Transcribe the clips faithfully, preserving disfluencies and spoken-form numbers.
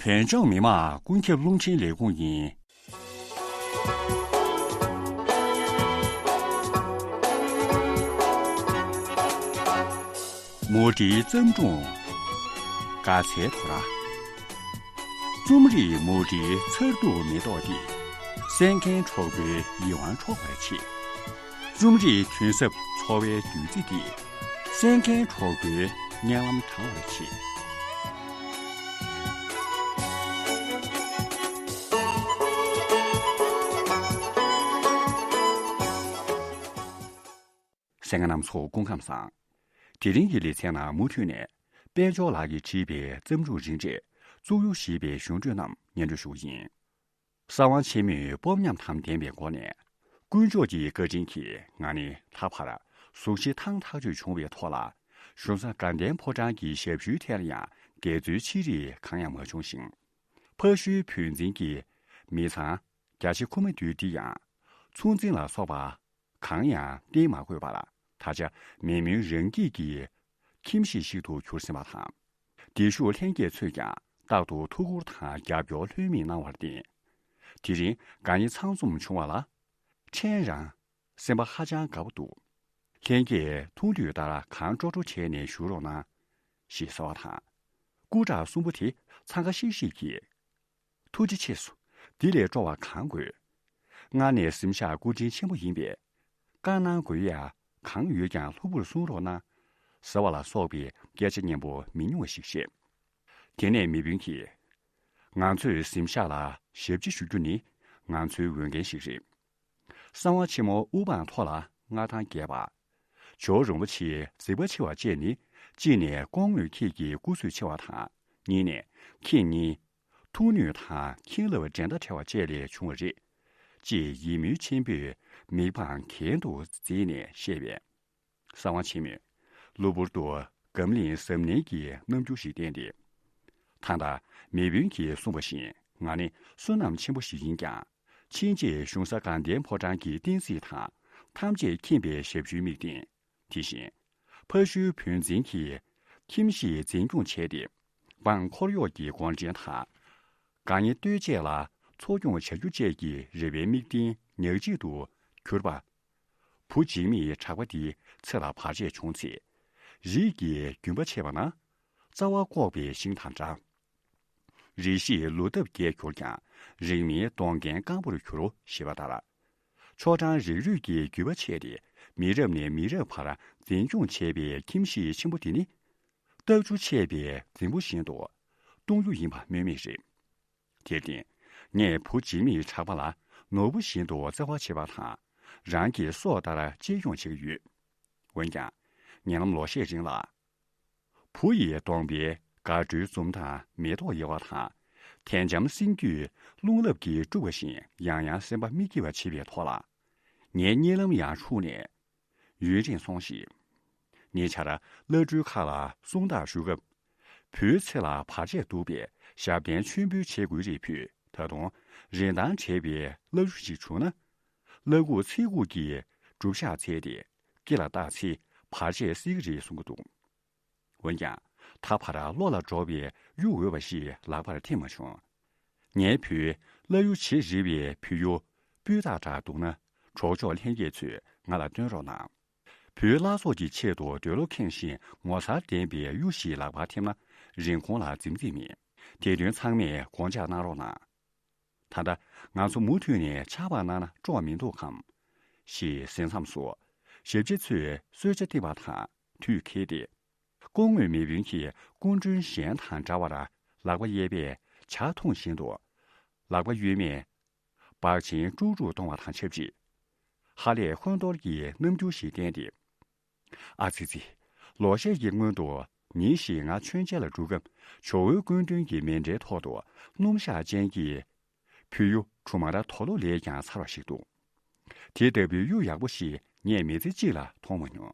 བོད་ལྗོངས་མི་དམངས་ཀུན་ཁྱབ་རླུང་འཕྲིན་ལས་ཁུངས་ཡིན། མུ་འབྲེལ་བརྩམས་སྒྲུང་། དགའ་ཚལ་དོ་ར། རྩོམ་རིག་མུ་འབྲེལ་མཚར་སྡུག་མེ་ཏོག་འདི། གསན་མཁན་གྲོགས་པོའི་ཡིད་དབང་འཕྲོག་པར་བྱེད། རྩོམ་རིག་དོན་ཟབ་འཚོ་བའི་བདུད་རྩི་འདི། གསན་མཁན་གྲོགས་པོའི་སྙན་ལམ་དྲང་བར་བྱེད། གསན་མཁན་རྣམ་ཚོ་སྐུ་ཁམས་བཟང་། དེ་རིང་གི་ལེ་ཚན་ནང་མུ་མཐུད་ནས་དཔལ་འབྱོར་ལགས་ཀྱིས་བྲིས་པའི་བརྩམས་སྒྲུང་རིང་རེ་བཙུགས་ཡུལ་ཞེས་པའི་གཞུང་འགྲོས་རྣམས་སྙན་སྒྲོན་ཞུ་གི་ཡིན། གསང་བ་ཆེན་མོས་སྤོབས་ཉམས་དང་ལྡན་པའི་སྒོ་ནས། དཀོན་མཆོག་གི་བཀའ་དྲིན་གྱིས་ང་ནི་ད་བར་གཟུགས་གཞི་ཐང་ཐག་ཆོད་བྱུང་བའི་ཐོག་ལ། གཞུང་ས་དགའ་ལྡན་ཕོ་བྲང་གི་ཞབས་ཞུའི་ཐད་ལ་ཡང་འགལ་འཛོལ་ཆེ་རིགས་གང་ཡང་མ་བྱུང་ཞིང་། ཕ་ཤུལ་བུ་འཛིན་གྱི་མི་ཚང་རྒྱ་ཆེ་ཁུག་མ་དུས་འདི་ཡང་ཚོང་འཛིན་ལ་སོགས་པ་གང་ཡང་བསྟེན་མ་དགོས་པར་ད་ཆ་མེས་མུན་རང་སྐྱིད་ཀྱི་ཁྱིམ་གཞིས་ཤིག་ཏུ་གྱུར་ཟིན་པ་དང་། བདེ་ཤུགས་ལྷན་རྒྱས་ཚོས་ཀྱང་རྟག་ཏུ་ཐུགས་ཁུར་དང་རྒྱབ་སྐྱོར་ལྷོད་མེད་གནང་བར་བརྟེན། དེ་རིང་དགའ་ཉེ་ཚང་འཛོམས་བྱུང་བ་ལ། ཕྲན་རང་སེམས་པ་ཧ་ཅང་དགའ་པོ་འདུག་ལྷན་རྒྱས་ཐུགས་འདོད་ལྟར་གང་སྤྲོ་སྤྲོ་བྱས་ནས་བཞུགས་རོགས་གནང་། ཞེས་ཟེར་བ་དང་། སྐུ་དྲག་གསུམ་པོ་དེ་འཚང་ཁ་ཤིག་ཤིག་གིས། ཐུགས་རྗེ་ཆེ་སོང་། འདི་ལས་སྤྲོ་བ་གང་དགོས། སྔར་ནས་གཟིམ་ཤག་སྐུ་དྲིན་ཆེན་པོ་ཡིན་པས། བཀའ་གནང་དགོས་ཡ་གང་ཡོད་ཀྱང་ལྷུག་པོར་གསུང་རོགས་གནང་། ཟེར་བ་ལ་སོགས་པའི་སྐད་ཆ་སྙན་པོ་མི་ཉུང་བ་ཞིག་བཤད། དེ་ནས་མི་དཔོན་གྱིས། ང་ཚོས་གཟིམ་ཤག་ལ་ཞབས་ཕྱི་ཞུ་རྒྱུ་ནི་ང་ཚོའི་འོས་འགན་ཞིག་རེད། གསང་བ་ཆེན་མོ་དབུ་འཕང་མཐོ་ལ་མངའ་ཐང་རྒྱས་པ། ཇོ་བོ་རིན་པོ་ཆེའི་གཟིགས་པ་ཆེ་བ་བཅས་ནི་གཅིག་ནས་སྐུ་དངོས་ཁྱེད་ཀྱི་སྐུ་གཟུགས་ཆེ་བ་དང་གཉིས་ནས་ཁྱེད་གཉིས་ཐུགས་ནུས་དང་མཁྱེན་རླབས་འགྲན་ཟླ་བྲལ་བ་བཅས་ལས་བྱུང་བ་རེད། ཅེས་ཡིད་སྨོན་ཆེན་པོས་མིག་དཔང་གྱེན་དུ་བརྫིས་ནས་བཤད་པས། གསང་བ་ཆེན་མོས་གློ་བུར་དུ་སྒམ་བརླིང་གཟབ་ནན་གྱི་རྣམ་འགྱུར་ཞིག་བསྟན་ཏེ། ད་ལྟ་མི་དཔོན་གྱིས་གསུངས་པ་བཞིན་ང་ནི་བསོད་ནམས་ཆེན་པོ་ཞིག་ཡིན་ཀྱང་། ཕྱིན་ཆད་གཞུང་ས་དགའ་ལྡན་ཕོ་བྲང་གི་བསྟན་སྲིད་དང་ཐམས་ཅད་མཁྱེན་པའི་ཞབས་ཞུའི་དམིགས་རྟེན། དེ་བཞིན་ཕ་ཤུལ་བུ་འཛིན་གྱི་ཁྱིམ་གཞིས་འཛིན་སྐྱོང་བྱས་ཏེ། འབངས་འཁོར་གཡོག་གི་དགོངས་འགྲེལ་དང་། དགའ་ཉེ་ལྟོས་བཅས་ལ་འཚོ་སྐྱོང་བྱ་རྒྱུ་བཅས་ཀྱི་རེ་བའི་དམིགས་རྟེན་ཉག་གཅིག་ཏུ་གྱུར་པ། བུ་འཇིགས་མེད་གྲགས་པ་འདིའི་ཚེ་ལ་བར་ཆད་བྱུང་ཚེ། རིགས་ཀྱི་རྒྱུན་པ་ཆད་པ་ན། རྩ་བ་བཀོག་པའི་ཤིང་དང་འདྲ། རེ་ཞིག་ལོ་འདབ་རྒྱས་གྱུར་ཀྱང་རིང་མིན་སྡོང་རྒན་སྐམ་པོར་འགྱུར་རོ་ཞེས་པ་ལྟར། ཆོ་འབྲང་རིགས་རུས་ཀྱི་རྒྱུད་པ་ཆད་དེ་མི་རབས་ནས་མི་རབས་བར་འཛིན་སྐྱོང་བྱས་པའི་ཁྱིམ་གཞིས་ཆེན་པོ་འདི་ནི། རྟགས་ཆུ་ཆད་པའི་རྫིང་བུ་བཞིན་དུ་གཏོང་རྒྱུ་ཡིན་པ་སྨོས་མེད་རེད། དེར་བརྟེན། ངས་བུ་འཇིགས་མེད་གྲགས་པ་ལ་ནོར་བུ་བཞིན་དུ་བརྩེ་བ་བྱེད་པ་དང་། རང་གི་སྲོག་ལྟར་གཅེས་སྐྱོང་བྱེད་ཀྱི་ཡོད། འོན་ཀྱང་། ཉེ་ལམ་ལོ་ཤས་རིང་ལ། བུ་ཡི་གདོང་པའི་དགའ་སྤྲོའི་འཛུམ་མདངས་མེ་ཏོག་ཡལ་བ་དང་། དལ་འཇམ་སེང་རྒྱུད་རླུང་རླབས་ཀྱིས་དཀྲུགས་པ་བཞིན་ཡང་ཡང་སེམས་པ་མི་སྐྱིད་པ་བྱེད་པའི་ཐོག་ལ། ངའི་གཉིད་ལམ་ཡང་འཁྲུགས་ནས། ཡུན་རིང་སོང་ཞིང་། ཉེ་ཆར་བླ་སྤྲུལ་ཁག་ལ་གསུང་བརྡ་ཞུ་སྐབས། བུའི་ཚེ་ལ་བར་ཆད་འདུག་པས་ཞབས་བརྟན་མཆོད་འབུལ་བྱེད་དགོས་རེད། བུས་ད་དུང་རིན་ཐང་བྲལ་བའི་བླ་གཞུ་ཞིག་བྱུང་ན། བླ་སྐུ་ཚེ་སྐུ་གི་སྒྲུབ་ཞག་འཚལ་ཏེ་སྐེ་ལ་བཏགས་ཚེ་བར་ཆད་སེལ་གྱི་རེད་གསུང་གི་འདུག་འོན་ཀྱང་ད་བར་བློ་ལ་འགྲོ་བའི་གཡུ་འོས་པ་ཞིག་ལག་པར་ཐེབས་མ་བྱུང་། ངའི་བུས་བླ་གཡུ་བྱེད་རིགས་པའི་བུ་གཡུ་སྤུས་དག་འདྲ་འདུག་ན་གྲོགས་མཆོག་ལྷན་རྒྱས་ཚོས་ང་ལ་སྟོན་རོགས་གནང་། བུའི་བླ་སྲོག་གི་ཆེད་དུ་འདོད་བློ་ཁེངས་ཤིང་ངོ་མཚར་ལྡན་པའི་གཡུ་ཞིག་ལག་པར་ཐེབས་ན་རིན་གོང་ལ་འཛེམ་འཛེམ་མེད། དེ་དོན་ཚང་མས་དགོངས་འཇགས་གནང་རོགས་གནང་། ད་ལྟ་ང་ཚོ་མུ་མཐུད་ནས་ཆར་པ་གནང་ན་སྤྲོ་བ་མི་འདུག་གམ། ཞེས་ཟིན་མཚམས་སུ་ཞབས་ཕྱི་ཚོས་གསོལ་ཇ་བཏིང་བ་དང་དུས་འཁེལ་ཏེ། སྐུ་ངོ་མེས་དཔོན་གྱིས་སྐུ་མགྲོན་གཞན་དང་འདྲ་བར་ལག་པ་གཡས་པས་ཇ་འཐུང་བཞིན་དུ། ལག་པ་གཡོན་མས་བག་ཆེན་དཀྲུག་དཀྲུག་གཏོང་བ་དང་ཆབས་ཅིག་ཧ་ལས་ཧོན་ཏོར་གྱི་རྣམ་འགྱུར་ཞིག་བསྟན་ཏེ། ཨ་ཙི་ཙི། ལོ་ཤས་ཀྱི་སྔོན་དུ་ཉིན་ཞིག་ང་མཆོད་མཇལ་ལ་འགྲོ་སྐབས་ཇོ་བོའི་སྐུ་མགྲོན་གྱི་མཎྜལ་ཐོག་ཏུ་སྣུམ་ཞག་ཅན་གྱི་བུ་གཡུ་གྲུ་མར་དོ་ལོ་ལས་ཀྱང་མཚར་བ་ཞིག་འདུག་དེ་ལྟ་བུའི་གཡུ་ཡག་པོ་ཞིག་ངས་མི་ཚེ་གཅིག་ལ་མཐོང་མ་མྱོང་།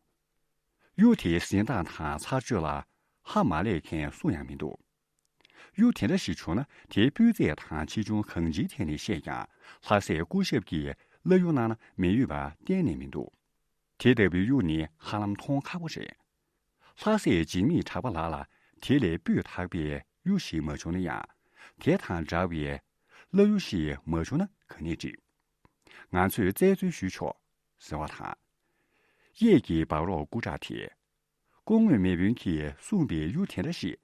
གཡུ་དེའི་གཟི་མདངས་དང་ཚར་གཅོད་ལ་ཧ་མ་ལས་མཁན་སུ་ཡང་མི་འདུག་གཡུ་དེ་འདྲ་ཞིག་བྱུང་ན་དེའི་སྤུས་ཚད་དང་ཆེ་ཆུང་གང་ཅིའི་ཐད་ནས་བཤད་ཀྱང་ལྷ་སྲས་སྐུ་ཞབས་ཀྱིས་བླ་གཡུ་གནང་ན་མི་འོས་པ་གཏན་ནས་མི་འདུག་དེ་ལྟ་བུའི་གཡུ་ནི་ཧ་ལམ་མཐོང་ཁག་པོ་རེད། ལྷ་སྲས་འཇིགས་མེད་གྲགས་པ་ལགས་ལ་དེ་ལས་སྤུས་དག་པའི་གཡུ་ཞིག་མ་བྱུང་ན་ཡང་ དེ་དང་འདྲ་བའི་བླ་གཡུ་ཞིག་མ་བྱུང་ན་ག་ནས་འགྲིག། ང་ཚོས་བཙལ་འཚོལ་ཞུས་ཆོག་ཟེར་བ་དང་། གཡས་ཀྱི་འབག་རོགས་སྐུ་དྲག་དེས། སྐུ་ངོ་མེས་དཔོན་གྱིས་གསུངས་པའི་གཡུ་དེ་འདྲ་ཞིག་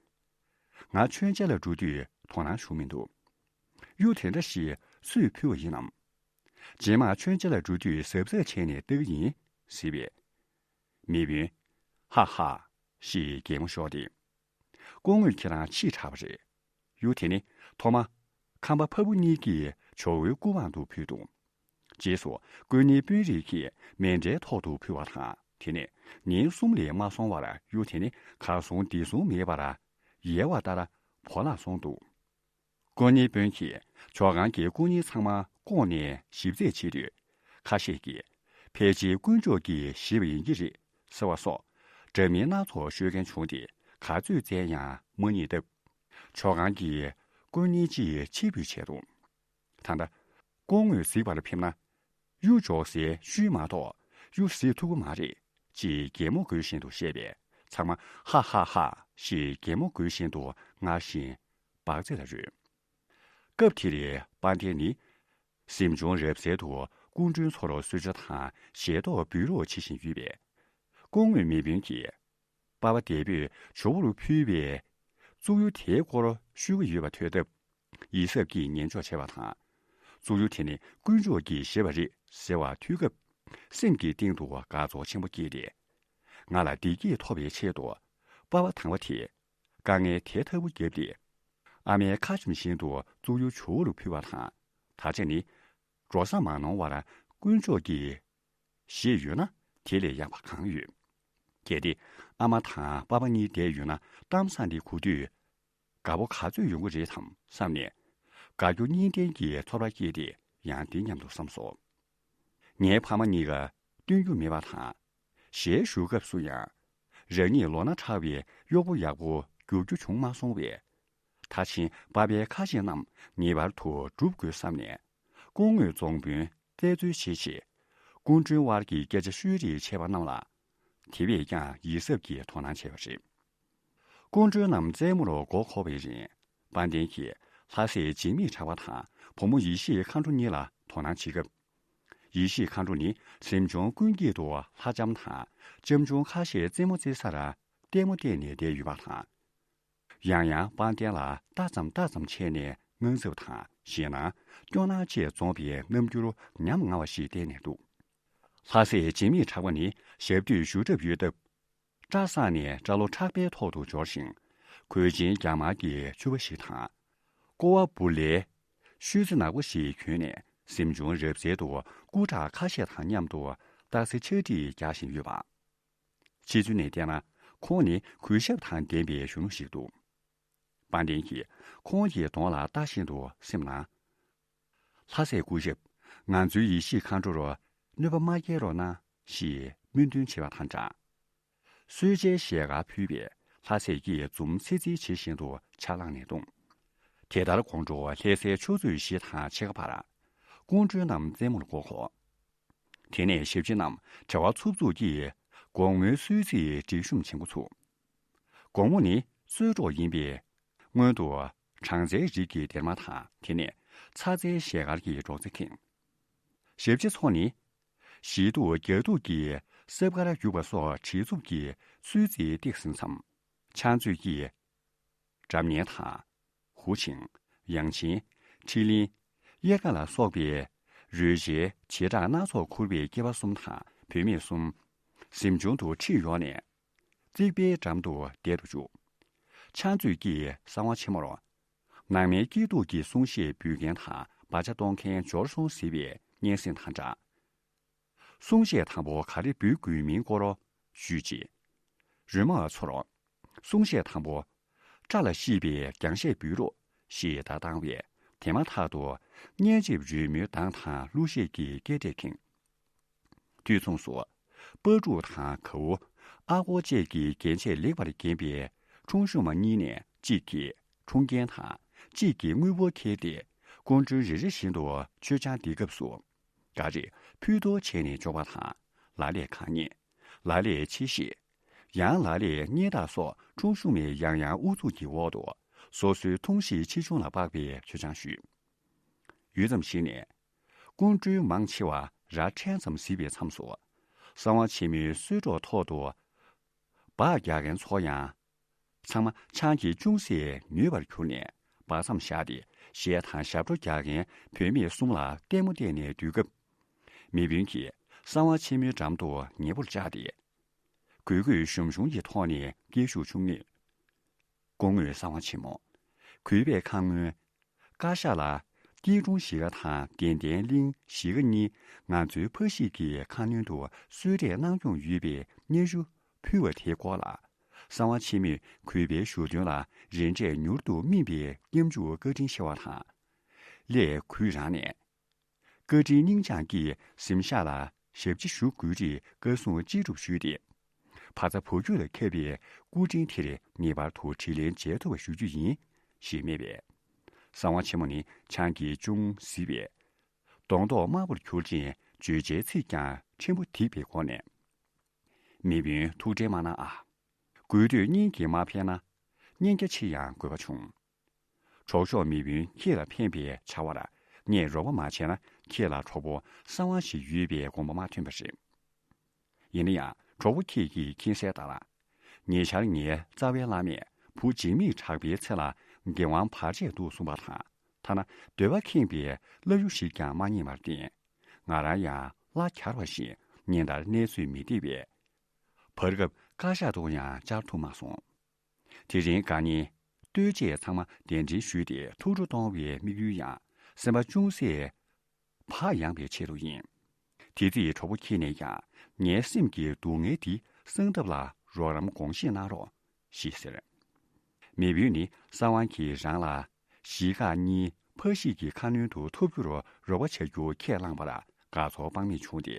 ང་མཆོད་མཇལ་ལ་འགྲོ་དུས་དོ་སྣང་བྱུང་མི་འདུག། གཡུ་དེ་འདྲ་ཞིག་སུས་ཕུལ་བ་ཡིན་ནམ། རྗེས་མ་མཆོད་མཇལ་ལ་འགྲོ་དུས་གཟབ་གཟབ་བྱས་ནས་ལྟ་གི་ཡིན་ཟེར་བས། མེས་དཔོན། ཧ་ཧ། ཞེས་གད་མོ་ཤོར་ཏེ། སྐུ་ངོ་ཁྱེད་རང་ཕྱིས་དྲགས་པ་རེད། གཡུ་དེ་ནི་ཐོག་མ། ཁམས་པ་ཕ་བུ་གཉིས་ཀྱིས་ཇོ་བོའི་སྐུ་དབང་དུ་ཕུལ་འདུག། རྗེས་སུ་སྐུ་ཉིད་དཔོན་རིགས་ཀྱིས་མཎྜལ་ཐོག་ཏུ་ཕུལ་བ་དང་། དེ་ནས་ཉིན་གསུམ་ལས་མ་སོང་བར་གཡུ་དེ་ནི་གར་སོང་འདི་སོང་མེད་པར་ཡལ་བ་ལྟར་བོར་བརླག་སོང་འདུག། སྐུ་ཉིད་དཔོན་གྱིས་ཇོ་ཁང་གི་སྐུ་བརྙན་ཚང་མ་བཀོག་ནས་ཞིབ་རྩད་བྱེད་དུས། ཁ་ཤས་ཀྱིས་ཕལ་ཆེར་དཀོན་མཆོག་གིས་བཞེས་པ་ཡིན་གྱི་རེད་ཟེར་བ་སོགས་འདྲ་མིན་སྣ་ཚོགས་ཤོད་མཁན་བྱུང་སྟེ། ག་ཚོད་བཙལ་ཡང་མ་རྙེད་སྟབས། ཇོ་ཁང་གི་སྐུ་བརྙན་ཅིག་ཕྱིར་འབུད་བྱས་འདུག། ད་ལྟ་སྐུ་ངོས་གཟིགས་པར་ཕེབས་ན། གཡུ་འཇོག་སའི་ཤུལ་མ་གཏོགས་གཡུ་གཟིགས་ཐུབ་ཀྱི་མ་རེད། ཅེས་གད་མོ་དགོད་བཞིན་དུ་བཤད་པས། ཚང་མ་ཧ་ཧ་ཧ་ཞེས་གད་མོ་དགོད་བཞིན་དུ་ངར་བཞིན་འབག་རྩེ་ལ་རོལ། སྐབས་དེར་དཔལ་ལྡན་ནི་གཟིམ་ཆུང་རབ་གསལ་དུ་སྐུ་མགྲོན་ཚོར་གསོལ་ཇ་དང་ཞལ་ཏོག་འབུལ་རོགས་བྱེད་བཞིན་ཡོད་པས། སྐུ་ངོ་མེས་དཔོན་གྱིས། པ་ཕ་འདས་པོས་ཇོ་བོར་ཕུལ་བའི་བཙུགས་ཡུ་དེའི་སྐོར་ཞུ་གི་ཡོད་པ་ཐོས་སྟབས། ཡིད་གཟབ་ཀྱིས་ཉན་འཇོག་བྱས་པ་དང་། བཙུགས་ཡུ་དེ་ནི་དཀོན་མཆོག་གིས་བཞེས་པ་རེད་ཟེར་བ་ཐོས་སྐབས། སེམས་ཀྱི་གཏིང་དུ་དགའ་ཚོར་ཆེན་པོ་སྐྱེས་ཏེ། ང་ལ་བདེ་སྐྱིད་ཐོབ་པའི་ཆེད་དུ། པ་ཕ་དང་པོ་དེས་དཀའ་ངལ་དེ་ལྟ་བུ་བརྒྱབ་སྟེ། ཨ་མའི་ཁ་ཆེམས་བཞིན་དུ་བཙུགས་ཡུ་ཇོ་བོར་ཕུལ་བ་དང་། ད་ཆ་ནི། འགྲོ་ས་མ་ནོར་བར་དཀོན་མཆོག་གིས་བཞེས་ཡོད་ན་དེ་ལས་ཡག་པ་གང་ཡོད། གལ་ཏེ་ཨ་མ་དང་པ་ཕ་གཉིས་བསྡད་ཡོད་ན་གཏམ་བཟང་འདི་གོ་དུས་དགའ་པོ་ག་ཚོད་ཡོང་གི་རེད་དམ་བསམ་ནས། དགའ་སྐྱོ་གཉིས་ལྡན་གྱི་ཚོར་བ་སྐྱེས་ཏེ་ཡང་འདི་སྙམ་དུ་བསམ་སོ། ངའི་ཕ་མ་གཉིས་ཀ་སྟོན་རྒྱུ་མེད་པ་དང་། ཞལ་བཞུགས་སྐབས་སུ་ཡང་། རང་ཉིད་ལོ་ན་ཕྲ་བའི་གཡོག་པོ་ཡག་པོ་རྒྱུག་རྒྱུ་བྱུང་མ་སོང་བས། ད་ཕྱིན་པ་ཕའི་ཁ་ཆེམས་རྣམས་ངེས་པར་དུ་སྒྲུབ་དགོས་བསམ་ནས། སྐུ་ངོས་རྫོང་དཔོན་བཙལ་འཚོལ་བྱེད་ཆེད། སྐུ་མགྲོན་དབར་གྱི་སྐད་ཆ་ཤོད་རེས་བྱས་པ་རྣམས་ལ། དེ་བས་ཀྱང་ཡིད་གཟབ་ཀྱིས་དོ་སྣང་བྱས་པ་རེད། སྐུ་མགྲོན་རྣམས་རྩེད་མོར་མགོ་འཁོར་བའི་རིང་། དཔལ་ལྡན་གྱིས་ལྷ་སྲས་འཇིགས་མེད་གྲགས་པ་དང་བུ་མོ་ཡེ་ཤེས་མཁའ་འགྲོ་གཉིས་ལ་དོ་སྣང་བྱེད་སྐབས། ཡེ་ཤེས་མཁའ་འགྲོ་ནི་གཟིམ་ཆུང་ཀུན་དཀྱིལ་དུ་ལྷ་ལྕམ་དང་ལྕམ་ཆུང་ཁ་ཤས་རྩེད་མོ་རྩེ་སར་ལྟད་མོ་བལྟས་ནས་བསྡད་ཡོད་པ་དང་། ཡང་ཡང་དཔལ་ལྡན་ལ་ལྟ་ཙམ་ལྟ་ཙམ་བྱས་ནས་དངངས་འཚབ་དང་ཞེད་སྣང་སྐྱོ་སྣང་བཅས་འཛོམས་པའི་རྣམ་འགྱུར་ཉམ་ང་བ་ཞིག་བསྟན་ནས་འདུག། ལྷ་སྲས་འཇིགས་མེད་གྲགས་པ་ནི་ཞབས་སྟོད་བཞུགས་གྲབས་ཡོད་སྟབས། སྐྲ་བསང་ནས་སྐྲ་ལོ་ཁྲག་པའི་ཐོག་ཏུ་འབྱོར་ཞིང་། གོས་ཆེན་རྒྱ་དམར་གྱི་ཕྱུ་པ་ཞིག་དང་། ཀོ་བ་འབུར་ལའི་ཤུལ་རྩེ་ནག་པོ་ཞིག་གྱོན་ནས་གཟིམ་ཆུང་རབ་གསལ་དུ་སྐུ་དྲག་ཁ་ཤས་དང་མཉམ་དུ་རྟགས་གསལ་ཕྱག་བྲིས་རྒྱག་བཞིན་ཡོད་པ། ཕྱི་ཚུལ་ནས་བལྟས་ན་ཁོང་ནི་གུས་ཞབས་དང་ལྡན་པའི་གཞོན་ནུ་ཞིག་འདུག། དཔལ་ལྡན་གྱིས་ཁོང་གི་གདོང་ལ་ལྟ་བཞིན་དུ་སེམས་ནང་། ལྷ་སྲས་སྐུ་ཞབས། ང་ཚོའི་ཡེ་ཤེས་མཁའ་འགྲོར་གནོད་པ་མ་བསྐྱལ་རོགས་གནང་ཞེས་སྨོན་འདུན་བྱས་པ་དང་སྦྲགས། གསོལ་ཇའི་ཞལ་དཀར་ཕུལ་བས་ལྷ་སྲས་ཀྱིས་འཛུམ་ཚིག་ཚིག་བྱེད་བཞིན་དུ་ཕྱག་བླངས་ནས་གཏོང་། དེ་ལྟར་དགོང་དྲོ་ལྷ་སའི་ཆུ་ཚོད་བཞི་དང་ཕྱེད་ཀ་བར། སྐུ་མགྲོན་རྣམས་རྩེད་མོར་མགོ་འཁོར། དེ་ནས་ཞབས་ཕྱི་རྣམས་བྲེལ་བ་འཚུབ་འཚུབ་ཀྱིས་དགོང་མོའི་གསོལ་ཚིགས་སྒྲིག་གཤོམ་བྱེད་འགོ་ཚུགས། དགོང་མོ་ནི་གསོལ་གྲོགས་ཡིན་པས། སྔོན་དུ་སྦྲང་རྩིའི་རིགས་ཀྱི་སྡེར་མ་དང་དེ་ནས་ཚྭ་རྩིའི་ཞལ་དཀར་གྱི་སྒྲོག་ཙེ་ཁེངས། ཞབས་ཕྱི་ཚོ་ནི། གཞི་གདུགས་རྒྱ་གདུགས་ཀྱི་སྲབ་དཀར་གཡུགས་པ་སོགས་བྲེལ་འཚུབ་ཀྱིས་གསོལ་ཚིགས་བཏེགས་ཟིན་མཚམས། ཕྱག་མཛོད་ཀྱིས། སྒྲ་སྙན་དང་། ཧུ་ཆིང་། ཡང་ཆིང་། ཁྲི་ལིང་། གཡེར་ཁ་ལ་སོགས་པའི་རོལ་ཆའི་བྱེ་བྲག་སྣ་ཚོགས་འཁུར་བའི་སྐྱེས་པ་གསུམ་དང་བུད་མེད་གསུམ། གཟིམ་ཆུང་དུ་ཁྲིད་ཡོང་ནས། རྩིག་པའི་འགྲམ་དུ་བསྡད་དུ་བཅུག། ཕྱག་མཛོད་ཀྱིས་གསང་བ་ཆེན་མོར། ནང་མའི་སྐྱིད་སྡུག་གི་གསུང་བཤད་འབུལ་མཁན་དང་བག་ཆགས་གཏོང་མཁན་འབྱོར་སོང་ཟེར་བའི་སྙན་སེང་དང་སྦྲགས། གསུང་བཤད་དང་པོ་ག་རེ་འབུལ་དགོས་མིན་སྐོར་ཞུས་རྗེས། རོལ་མོ་བ་ཚོར། གསུང་བཤད་དང་པོ། སྐྲ་ལ་གཤིས་པའི་རྒྱང་བཤད་འབུལ་རོགས་ཞེས་བརྡ་བཏང་བས་དེ་མ་ཐག་ཏུ་སྙན་འཇེབས་རོལ་མོའི་གདངས་དང་གླུ་གཞས་ཀྱི་སྐད་སྒྲས་ཁེངས། དུས་མཚུངས་སུ། སྤ་ཕྲུག་དང་གའུ། ཨ་སྒོར་བཅས་ཀྱི་རྒྱན་ཆས་ལེགས་པར་བརྒྱན་པའི་ཁྲུང་ཤུ་མ་གཉིས་ནས་གཅིག་གིས་ཁྲུང་རྒྱན་དང་གཅིག་གིས་དངུལ་ཕོར་ཁྱེར་ཏེ་སྐུ་མགྲོན་རེ་རེ་བཞིན་དུ་མཆོད་ཆང་འདི་སྐབས་སུ། འགའ་རེས་ཕུད་གཏོར་བྱས་ནས་འཇོག་པ་དང་། ལ་ལས་གང་རྙེད། ལ་ལས་ཆེ་བཞེས། ཡང་ལ་ལས་སྙེ་ཐག་སོགས་ཁྲུང་ཤུ་མའི་ཡང་ཡང་ཨུ་ཚུགས་ཀྱི་འོག་ཏུ་ སོ་སོའི་ཐུང་ཞིང་ཆེ་ཆུང་ལ་དཔག་པའི་མཆོད་ཆང་ཞུས། ཡུད་ཙམ་ཞིག་ནས། སྐུ་མགྲོན་མང་ཆེ་བ་ར་ཕྲན་ཙམ་གཟིགས་པའི་མཚམས་སུ། གསང་བ་ཆེན་མོའི་གསོལ་ཏོག་ཐོག་ཏུ་སྦག་རྒྱག་མཁན་ཚོ་ཡང་། ཚང་མ་ཆང་གིས་ཅུང་ཟད་མྱོས་པར་གྱུར་ནས་སྦ་མཚམས་བཞག་སྟེ། གཞས་དང་ཞབས་བྲོ་རྒྱག་མཁན་བུད་མེད་གསུམ་ལ་ལྟད་མོ་བལྟས་ནས་སྡོད་སྐབས། མི་དཔོན་གྱིས་གསང་བ་ཆེན་མོའི་འགྲམ་དུ་ཉེ་པོར་བཅར་ཏེ། གུས་གུས་ཞུམ་ཞུམ་གྱི་ཐོག་ནས་སྐད་ཤུགས་ཆུང་ངུས། སྐུ་ངོ་གསང་བ་ཆེན་མོ། གུས་པས་ཁ་སྔོན། བཀའ་ཤག་ལ། སྐྱིད་གྲོང་གཞིས་ཀ་དང་བདེ་ལྡན་གླིང་གཞིས་ཀ་གཉིས་ང་ཚོའི་ཕ་གཞིས་ཀྱི་ཁ་གནོན་དུ་གསོལ་རས་གནང་སྐྱོང་ཡོད་པའི་སྙན་ཞུ་ཕུལ་བ་དེའི་སྐོར་ལ། གསང་བ་ཆེན་མོས་གུས་པའི་ཞུ་དོན་ལ་རིན་འབྲས་མྱུར་དུ་སྨིན་པའི་སྐྱབས་འཇུག་བཀའ་དྲིན་ཆེ་བ་དང་། སླད་གུས་རང་ནས། བཀའ་དྲིན་སྙིང་བཅངས་ཀྱིས་གཟིམ་ཤག་ལ་ཞབས་ཕྱི་ཞུ་དགོས་རིགས་བཀའ་གསུང་ཅི་སྒྲུབ་ཞུས་ཏེ། ཕ་ཚ་བུ་རྒྱུད་ལ་ཁྱབ་པའི་སྐུ་དྲིན་དེར་ངེས་པར་དུ་དྲིན་ལན་འཇལ་ཐུབ་པ་ཞུ་རྒྱུ་ཡིན། ཞེས་སྨྲས་པས། གསང་བ་ཆེན་མོ་ནི་ཆང་གིས་ཅུང་བཟི་བས། གདོང་མདོག་དམར་པོར་གྱུར་ཅིང་བརྗོད་བྱའི་ཚིག་ཀྱང་ཕྲན་བུ་འཐིག་པའི་སྒོ་ནས། མི་དཔོན་ཐུགས་ཁྲལ་མ་གནང་ཨ། དགོས་འདོད་སྙིང་གིས་མ་ཕན་ན། སྙིང་རྒྱ་ཆེ་ཡང་དགོས་པ་བྱུང་། གྲོགས་མཆོག་མི་དཔོན་ཁྱེད་ལ་ཕན་པའི་བྱ་བར་ངས་རོགས་པ་མ་བྱས་ན་ཁྱེད་ལ་གྲོགས་པོ་གསང་བ་ཞིག་ཡོད་པའི་དགོངས་པ་མ་ཐོན་པ་རེད། ཡིན་ན་ཡང་གྲོགས་པོ་ཁྱེད་ཀྱིས་མཁྱེན་གསལ་ལྟར། ཉེ་ཆར་ངའི་རྩ་བའི་བླ་མས་བུ་འཇིགས་མེད་གྲགས་པའི་ཚེ་ལ་འགན་དབང་བར་ཆད་འདུག་གསུངས་པ་དང་། ཐ་ན་འདོད་པ་ཁེངས་པའི་བླ་གཡུ་ཞིག་ཀྱང་མ་རྙེད་པར་བརྟེན། ང་རང་ཡང་གླ་གྱར་བ་བཞིན་ཉིན་ལྟར་གནས་ཚུལ་མི་བདེ་བས། བར་སྐབས་བཀའ་ཤག་ཏུ་ཡང་བཅར་ཐུབ་མ་སོང་། དེ་རིང་དགའ་ཉེ་ལྟོས་བཅས་ཚང་མ་གདན་འདྲེན་ཞུས་ཏེ་ཐུགས་སྤྲོ་གཏོང་བའི་དམིགས་ཡུལ་ཡང་སེམས་པ་ཅུང་ཟད་བག་ཡངས་པའི་ཆེད་དུ་ཡིན། དེ་དུས་གྲོགས་པོ་ཁྱེད་ནས་ཀྱང་ངའི་སེམས་ཀྱི་སྡུག་བསྔལ་འདི་སངས་ཐབས་ལ་རོགས་རམ་དགོངས་བཞེས་གནང་རོགས་ཞེས་ཟེར། མི་དཔོན་ནི་གསང་བ་གིས་རང་ལ་གཞིས་ཀ་གཉིས་ཕ་གཞིས་ཀྱི་ཁ་གནོན་དུ་ཐུག་རྒྱུར་རོགས་པ་བྱ་རྒྱུ་ཁས་བླངས་པར་དགའ་ཚོར་དཔག་མེད་བྱུང་སྟེ།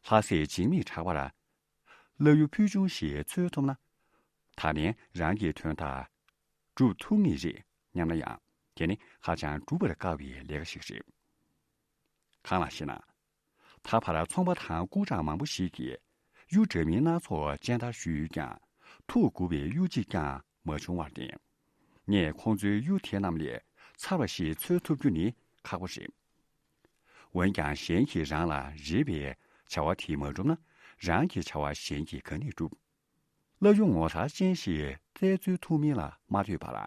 ལྷ་སྲས་འཇིགས་མེད་གྲགས་པར། བླ་གཡུ་ཕུལ་བྱུང་ཞེས་འཚོལ་ཐུབ་ན། ད་ལན་རང་གི་དོན་དག་སྒྲུབ་ཐུབ་ངེས་རེད་སྙམ་ན་ཡང་། དེ་ནི་ཧ་ཅང་སྒྲུབ་པར་དཀའ་བའི་ལས་ཀ་ཞིག་རེད། གང་ལགས་ཤེ་ན། ད་བར་ཚོང་པ་དང་སྐུ་དྲག་མང་པོ་ཞིག་གིས་གཡུ་འདྲ་མིན་སྣ་ཚོགས་སྤྱན་བསྟར་ཞུས་ཀྱང་། ཐུགས་མགུ་བའི་གཡུ་གཅིག་ཀྱང་མ་བྱུང་བར་བརྟེན། ངས་ཁོང་ཚོའི་གཡུ་དེ་རྣམས་ལས་མཚར་བ་ཞིག་འཚོལ་ཐུབ་རྒྱུ་ནི་ཁག་པོ་རེད། འོན་ཀྱང་གཞན་གྱིས་རང་ལ་རེ་བའི་བྱ་བ་དེ་མ་འགྲུབ་ན། རང་གི་བྱ་བ་གཞན་གྱིས་ག་ནས་འགྲུབ། བླ་གཡུ་ངོ་མཚར་ཅན་ཞིག་བཙལ་འཚོལ་ཐུབ་མིན་ལ་མ་ལྟོས་པར།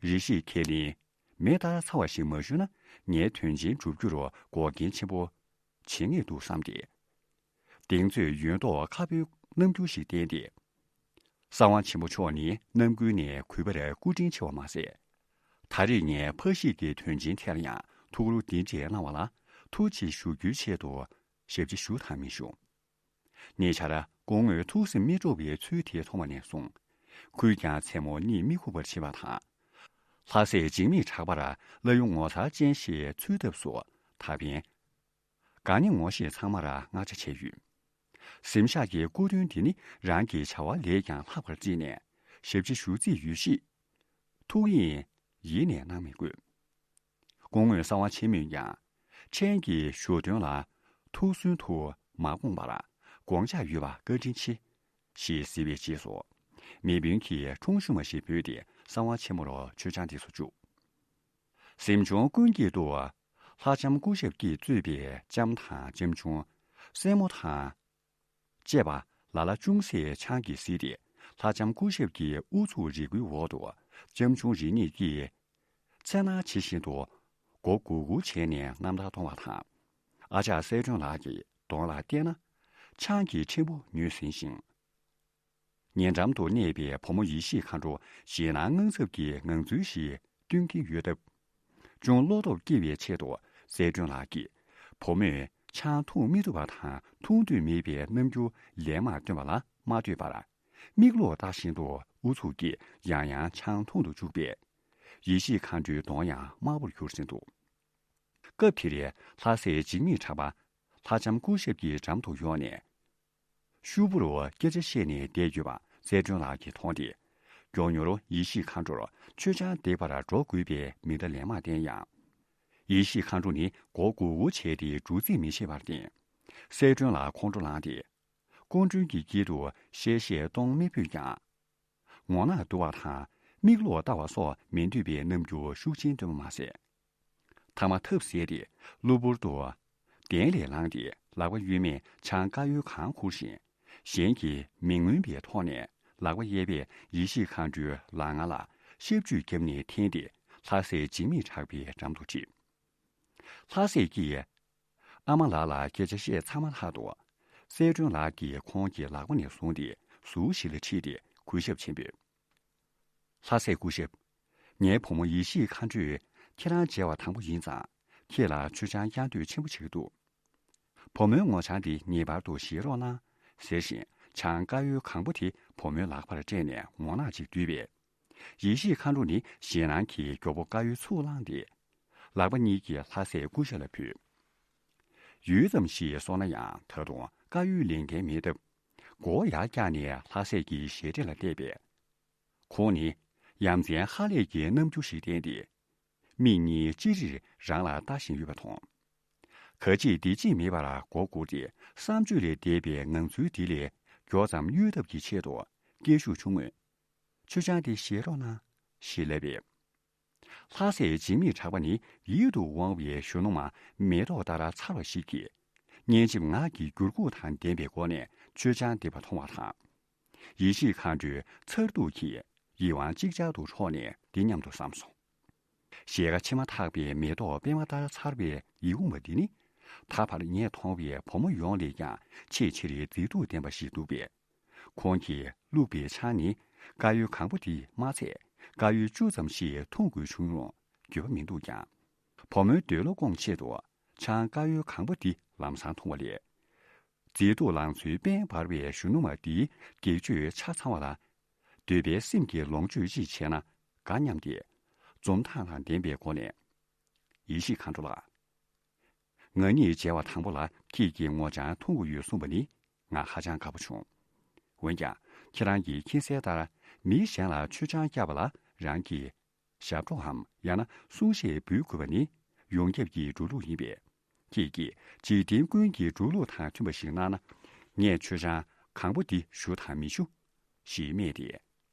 རེ་ཞིག་ཁས་ལེན་མེ་ལྟར་ཚ་བ་ཞིག་མ་ཞུས་ན་ངའི་དོན་ཆེན་འགྲུབ་རྒྱུར་འགོག་རྐྱེན་ཆེན་པོ་བྱེད་ངེས་འདུག་བསམ་སྟེ། གདེང་ཚོད་ཡོད་མདོག་ཁ་པོའི་རྣམ་འགྱུར་ཞིག་བསྟན་ཏེ། གསང་བ་ཆེན་པོ་མཆོག་ནི་རྣམ་ཀུན་ནས་གུས་པར་སྐུ་དྲིན་ཆེ་བ་མ་ཟད། ད་རེས་ངས་ཕ་གཞིས་ཀྱི་དོན་ཆེན་ཐད་ལ་ཡང་ཐུགས་ཁུར་འདི་འདྲས་གནང་བ་ལ་ཐུགས་རྗེ་ཞུ་རྒྱུའི་ཆེད་དུ་ཞབས་ཕྱི་ཞུ་དང་མི་ཞུ། ཉེ་ཆར་སྐུ་ངོས་ཐུགས་སེམས་མི་སྤྲོ་བའི་ཚུལ་དེ་མཐོང་བ་ནས་བཟུང་། ཁོས་ཀྱང་མཚན་མོ་གཉིད་མི་ཁུག་པར་བྱེད་པ་དང་། ལྷ་སྲས་འཇིགས་མེད་གྲགས་པར་བླ་གཡུ་ངོ་མཚར་ཅན་ཞིག་འཚོལ་ཐབས་སུ་ད་ཕན། དགའ་ཉེ་ངོ་ཤེས་ཚང་མར་བསྔགས་བརྗོད་བྱས་ཡོད། གཟིམ་ཤག་གི་སྐུ་མདུན་འདི་ནི་རང་གི་བྱ་བ་ལས་ཀྱང་ལྷག་པར་བརྩིས་ནས་ཞབས་ཕྱི་ཞུ་རྩིས་ཡོད་གཤིས། ཐུགས་ཡེངས་ཡིད་ནས་གནང་མི་དགོས། སྐུ་ངོ་གསང་བ་ཆེན་མོས་ཀྱང་ཕྲན་གྱི་ཞུ་དོན་ལ་ཐུགས་སུན་དུ་མ་དགོངས་པར་དགོངས་འཇགས་ཡོད་པ་བཀའ་དྲིན་ཆེ། ཞེས་གཟིགས་པའི་རྗེས་སུ། མི་དཔོན་གྱིས་ཁྲུང་ཞུ་མ་ཞིག་འབུལ་ཏེ་གསང་བ་ཆེན་མོར་མཆོད་ཆང་འདི་ཚོ་བཅུག་གཟིམ་ཆུང་ཀུན་དཀྱིལ་དུ། ལྷ་ལྕམ་སྐུ་ཞབས་ཀྱིས་གཙོས་པའི་ལྕམ་དང་ལྕམ་ཆུང་། སྲས་མོ་དང་། བཅས་པ་ལ་ལ་ཅུང་ཟད་ཆང་གིས་བཟི་སྟེ། ལྷ་ལྕམ་སྐུ་ཞབས་ཀྱི་ཨུ་ཚུགས་རེ་སྐུལ་འོག་ཏུ། ལྕམ་ཆུང་རེ་གཉིས་ཀྱིས། འཚེར་སྣང་ཇི་བཞིན་དུ། མགོ་སྒུར་སྒུར་བྱས་ནས་རྣམ་ཐར་གཏོང་བ་དང་། ཨ་ཅག་གསལ་སྒྲོན་ལགས་ཀྱི་གདོང་ལ་བལྟས་ན། ཆང་གིས་ཕྲན་བུ་མྱོས་ཟིན་ཞིང་། ཉེ་འགྲམ་དུ་གནས་པའི་བུ་མོ་ཡེ་ཤེས་མཁའ་འགྲོ་ཞེད་སྣང་དངངས་འཚབ་ཀྱི་ངང་ཚུལ་ཞིག་སྟོན་གྱིན་ཡོད་སྟབས། ཅུང་བློ་སྟོབས་བསྐྱེད་པའི་ཆེད་དུ་གསལ་སྒྲོན་ལགས་ཀྱིས་བུ་མོས་ཆང་འཐུང་མི་ཐུབ་པ་དང་འཐུང་འདོད་མེད་པའི་རྣམ་འགྱུར་ལན་མང་སྟོན་པ་ལ་མ་ལྟོས་པར། མིག་ལོག་ལྟ་བཞིན་དུ་ཨུ་ཚུགས་ཀྱིས་ཡང་ཡང་ཆང་འཐུང་དུ་བཅུག་པས། ཡེ་ཤེས་མཁའ་འགྲོའི་གདོང་ཡང་དམར་པོར་གྱུར་ཟིན་འདུག་སྐབས་དེར་ལྷ་སྲས་འཇིགས་མེད་གྲགས་པ་ལྷ་ལྕམ་སྐུ་ཞབས་ཀྱི་འགྲམ་དུ་ཡོང་ནས། ཤུབ་བུར་སྐད་ཆ་བཤད་ནས་བསྡད་ཡོད་པ་གསལ་སྒྲོན་ལགས་ཀྱིས་མཐོང་སྟེ། མགྱོགས་མྱུར་ཡེ་ཤེས་མཁའ་འགྲོར་མཆོད་ཆང་འདེགས་པར་འགྲོ་དགོས་པའི་མིང་བརྡ་ལན་མང་བསྟན་ཡང་། ཡེ་ཤེས་མཁའ་འགྲོ་ནི་མགོ་སྒུར་སྒུར་བྱས་ཏེ་འགྲོ་རྩིས་མི་བྱེད་པར་བརྟེན། གསལ་སྒྲོན་ལགས་ཁོང་ཁྲོ་ལངས་ཏེ། སྐུ་མགྲོན་གྱི་དཀྱིལ་དུ་གཤེ་གཤེ་གཏོང་མི་ཕོད་ཀྱང་། ངོ་ནག་འདུག་པ་དང་ མིག་ལོག་ལྟ་བ་སོགས་མི་འདོད་པའི་རྣམ་འགྱུར་ཤུགས་ཆེན་སྟོན་པ་མ་ཟད། ཐ་མ་ཐབས་ཟད་དེ་གློ་བུར་དུ་གདན་ལས་ལངས་ཏེ་ལག་པ་གཡོན་མས་ཆང་དཀར་ཡོལ་གང་ཁུར་ཞིང་། གཞན་གྱིས་མི་མངོན་པའི་ཐོག་ནས་ལག་པ་གཡས་པས་ཡེ་ཤེས་མཁའ་འགྲོའི་ལག་ངར་ལ་ཤབ་གཅུས་བརྒྱབ་ནས་འཐེན་ཏེ་ལྷ་སྲས་འཇིགས་མེད་གྲགས་པའི་འགྲམ་དུ་ཁྲིད། ལྷ་སྲས་ཀྱིས་ཨ་མ་ལགས་ལ་སྐད་ཆ་བཤད་ཚར་མ་ཐག་ཏུ། གསལ་སྒྲོན་ལགས་ཀྱིས་ཁོང་གི་ལག་པ་ནས་བཟུང་སྟེ་ཟུར་ཞིག་ལ་ཁྲིད་དེ་གུས་ཞབས་ཆེན་པོས། ལྷ་སྲས་སྐུ་ཞབས། ངའི་བུ་མོ་ཡེ་ཤེས་མཁའ་འགྲོས་ཁྱེད་རང་མཇལ་བ་དང་པོ་ཡིན་ཙང་ཁྱེད་ལ་མཆོད་ཆང་གཡར་འདོད་ཆེན་པོ་བྱེད་ཀྱི་འདུག་བུ་མོའི་ངོ་བྱང་འདི་ངེས་པར་དུ་བཞེས་རོགས་གནང་ཟེར་བཞིན་ཆང་དཀར་ཡོལ་གང་པོ་དེ་བུ་མོའི་ལག་པར་སྤྲད་ནས་ངོ་ནག་ཅིག་བསྡུས་པས། ཡེ་ཤེས་མཁའ་འགྲོ་ནི་ཞེད་སྣང་གིས་མགྱོགས་པོ་དཀར་ཡོལ་ཚུར་བླངས་ཏེ། ལག་པ་གཉིས་ཀྱིས་ལྷ་སྲས་སྐུ་ཞབས་ལ་ཕུལ། ཡུད་ཙམ་ཞིག་སོང་ན་ཡང་ད་དུང་དཀར་ཡོལ་ལེན་མཁན་མེད་སྟབས། མགོ་བོ་ཡར་བཀྱགས་ནས་ལྷ་སྲས་ཀྱི་ཞལ་འདྲེན་ལ་བལྟས་པས། ཁོང་ནི་ཡ་མཚན་ཧ་ལས་ཀྱི་རྣམ་འགྱུར་ཞིག་བསྟན་ཏེ། མིག་གཉིས་ཅི་རིར་རང་ལ་ལྟ་བཞིན་ཡོད་པ་མཐོང་། ག་ཅིག་འདི་ཅིག་མེད་པར་མགོ་སྒུར་ཏེ་བསམ་བརྗོད་ལས་འདས་པའི་ངང་ཚུལ་འདི་ལས་མགྱོགས་ཙམ་གཡོལ་ཐབས་ཀྱི་ཆེད་དུ་སྐད་ཤུགས་ཆུང་ངུས། མཆོད་ཆང་འདི་བཞེས་རོགས་གནང་། ཞེས་ལབ་པས། ལྷ་སྲས་འཇིགས་མེད་གྲགས་པ་ནི་ཡིད་དུ་འོང་བའི་གཞོན་ནུ་མ་མེ་ཏོག་ལྟར་མཚར་བ་ཞིག་གིས། སྙན་འཇེབས་ངག་གི་འགྱུར་ཁུག་དང་ལྡན་པའི་སྒོ་ནས་མཆོད་ཆང་འདེབས་པ་མཐོང་བ་དང་། ཡེ་ཤེས་མཁའ་འགྲོའི་མཚར་སྡུག་གིས་ཡིད་དབང་ཅིག་ཅར་དུ་འཕྲོག་ནས་འདི་སྙམ་དུ་བསམ་སོ། ཞལ་ཁ་ཕྱེ་མ་ཐག་པའི་མེ་ཏོག་པད་མ་ལྟར་མཚར་བའི་ཡིད་འོང་བ་འདི་ནི། ད་བར་ངས་མཐོང་བའི་བུ་མོ་ཡོངས་ལས་ཀྱང་ཆེས་ཆེར་མཛེས་སྡུག་ལྡན་པ་ཞིག་འདུག་པས། ཁོང་གིས་བླུགས་པའི་ཆང་ནི་དཀར་ཡོལ་གང་པོ་དེ་མ་ཚད་དཀར་ཡོལ་བཅུ་ཙམ་ཞིག་འཐུང་དགོས་བྱུང་རུང་འགྱོད་པ་མི་འདུག་ཀྱང་། བུ་མོའི་འདོད་བློ་སྐོང་ཆེད་དུ་ཆང་དཀར་ཡོལ་གང་པོ་དེ་ལམ་སང་འཐུང་བ་ལས། མཛེས་སྡུག་ལང་ཚོའི་དཔལ་འབར་བའི་གཞོན་ནུ་མ་འདིའི་སྒེག་ཆོས་ཆ་ཚང་བ་ལ། འདོད་པའི་སེམས་ཀྱི་ལོངས་སྤྱོད་ཅིག་བྱས་ན་དགའ་སྙམ་སྟེ། འཛུམ་མདངས་དང་ལྡན་པའི་སྒོ་ནས། ཡེ་ཤེས་མཁའ་འགྲོ་ལགས། ང་གཉིས་མཇལ་བ་དང་པོ་ལ་ཁྱེད་ཀྱིས་ངོ་བྱང་འཐུང་དགོས་ཡོད་གསུངས་པ་ནི་ང་ཧ་ཅང་དགའ་པོ་བྱུང་། འོན་ཀྱང་ཁྱེད་རང་གིས་མཁྱེན་གསལ་ལྟར་མི་གཞན་ལ་མཆོད་ཆང་བཀྱག་པ་ལ་རང་གིས་ཞབས་བྲོའམ་ཡང་ན་གསུང་བཤད་འབུལ་དགོས་པ་ནི་ཡོངས་ཁྱབ་ཀྱི་འགྲོ་ལུགས་ཡིན་པས། ཁྱེད་ཀྱིས་འཇིག་རྟེན་ཀུན་གྱི་འགྲོ་ལུགས་དང་མཐུན་པ་ཞིག་གནང་ན། ངས་མཆོད་ཆང་གང་པོ་འདི་ཞུ་དང་མི་ཞུ། ཞེས་སྨྲས་ཏེ།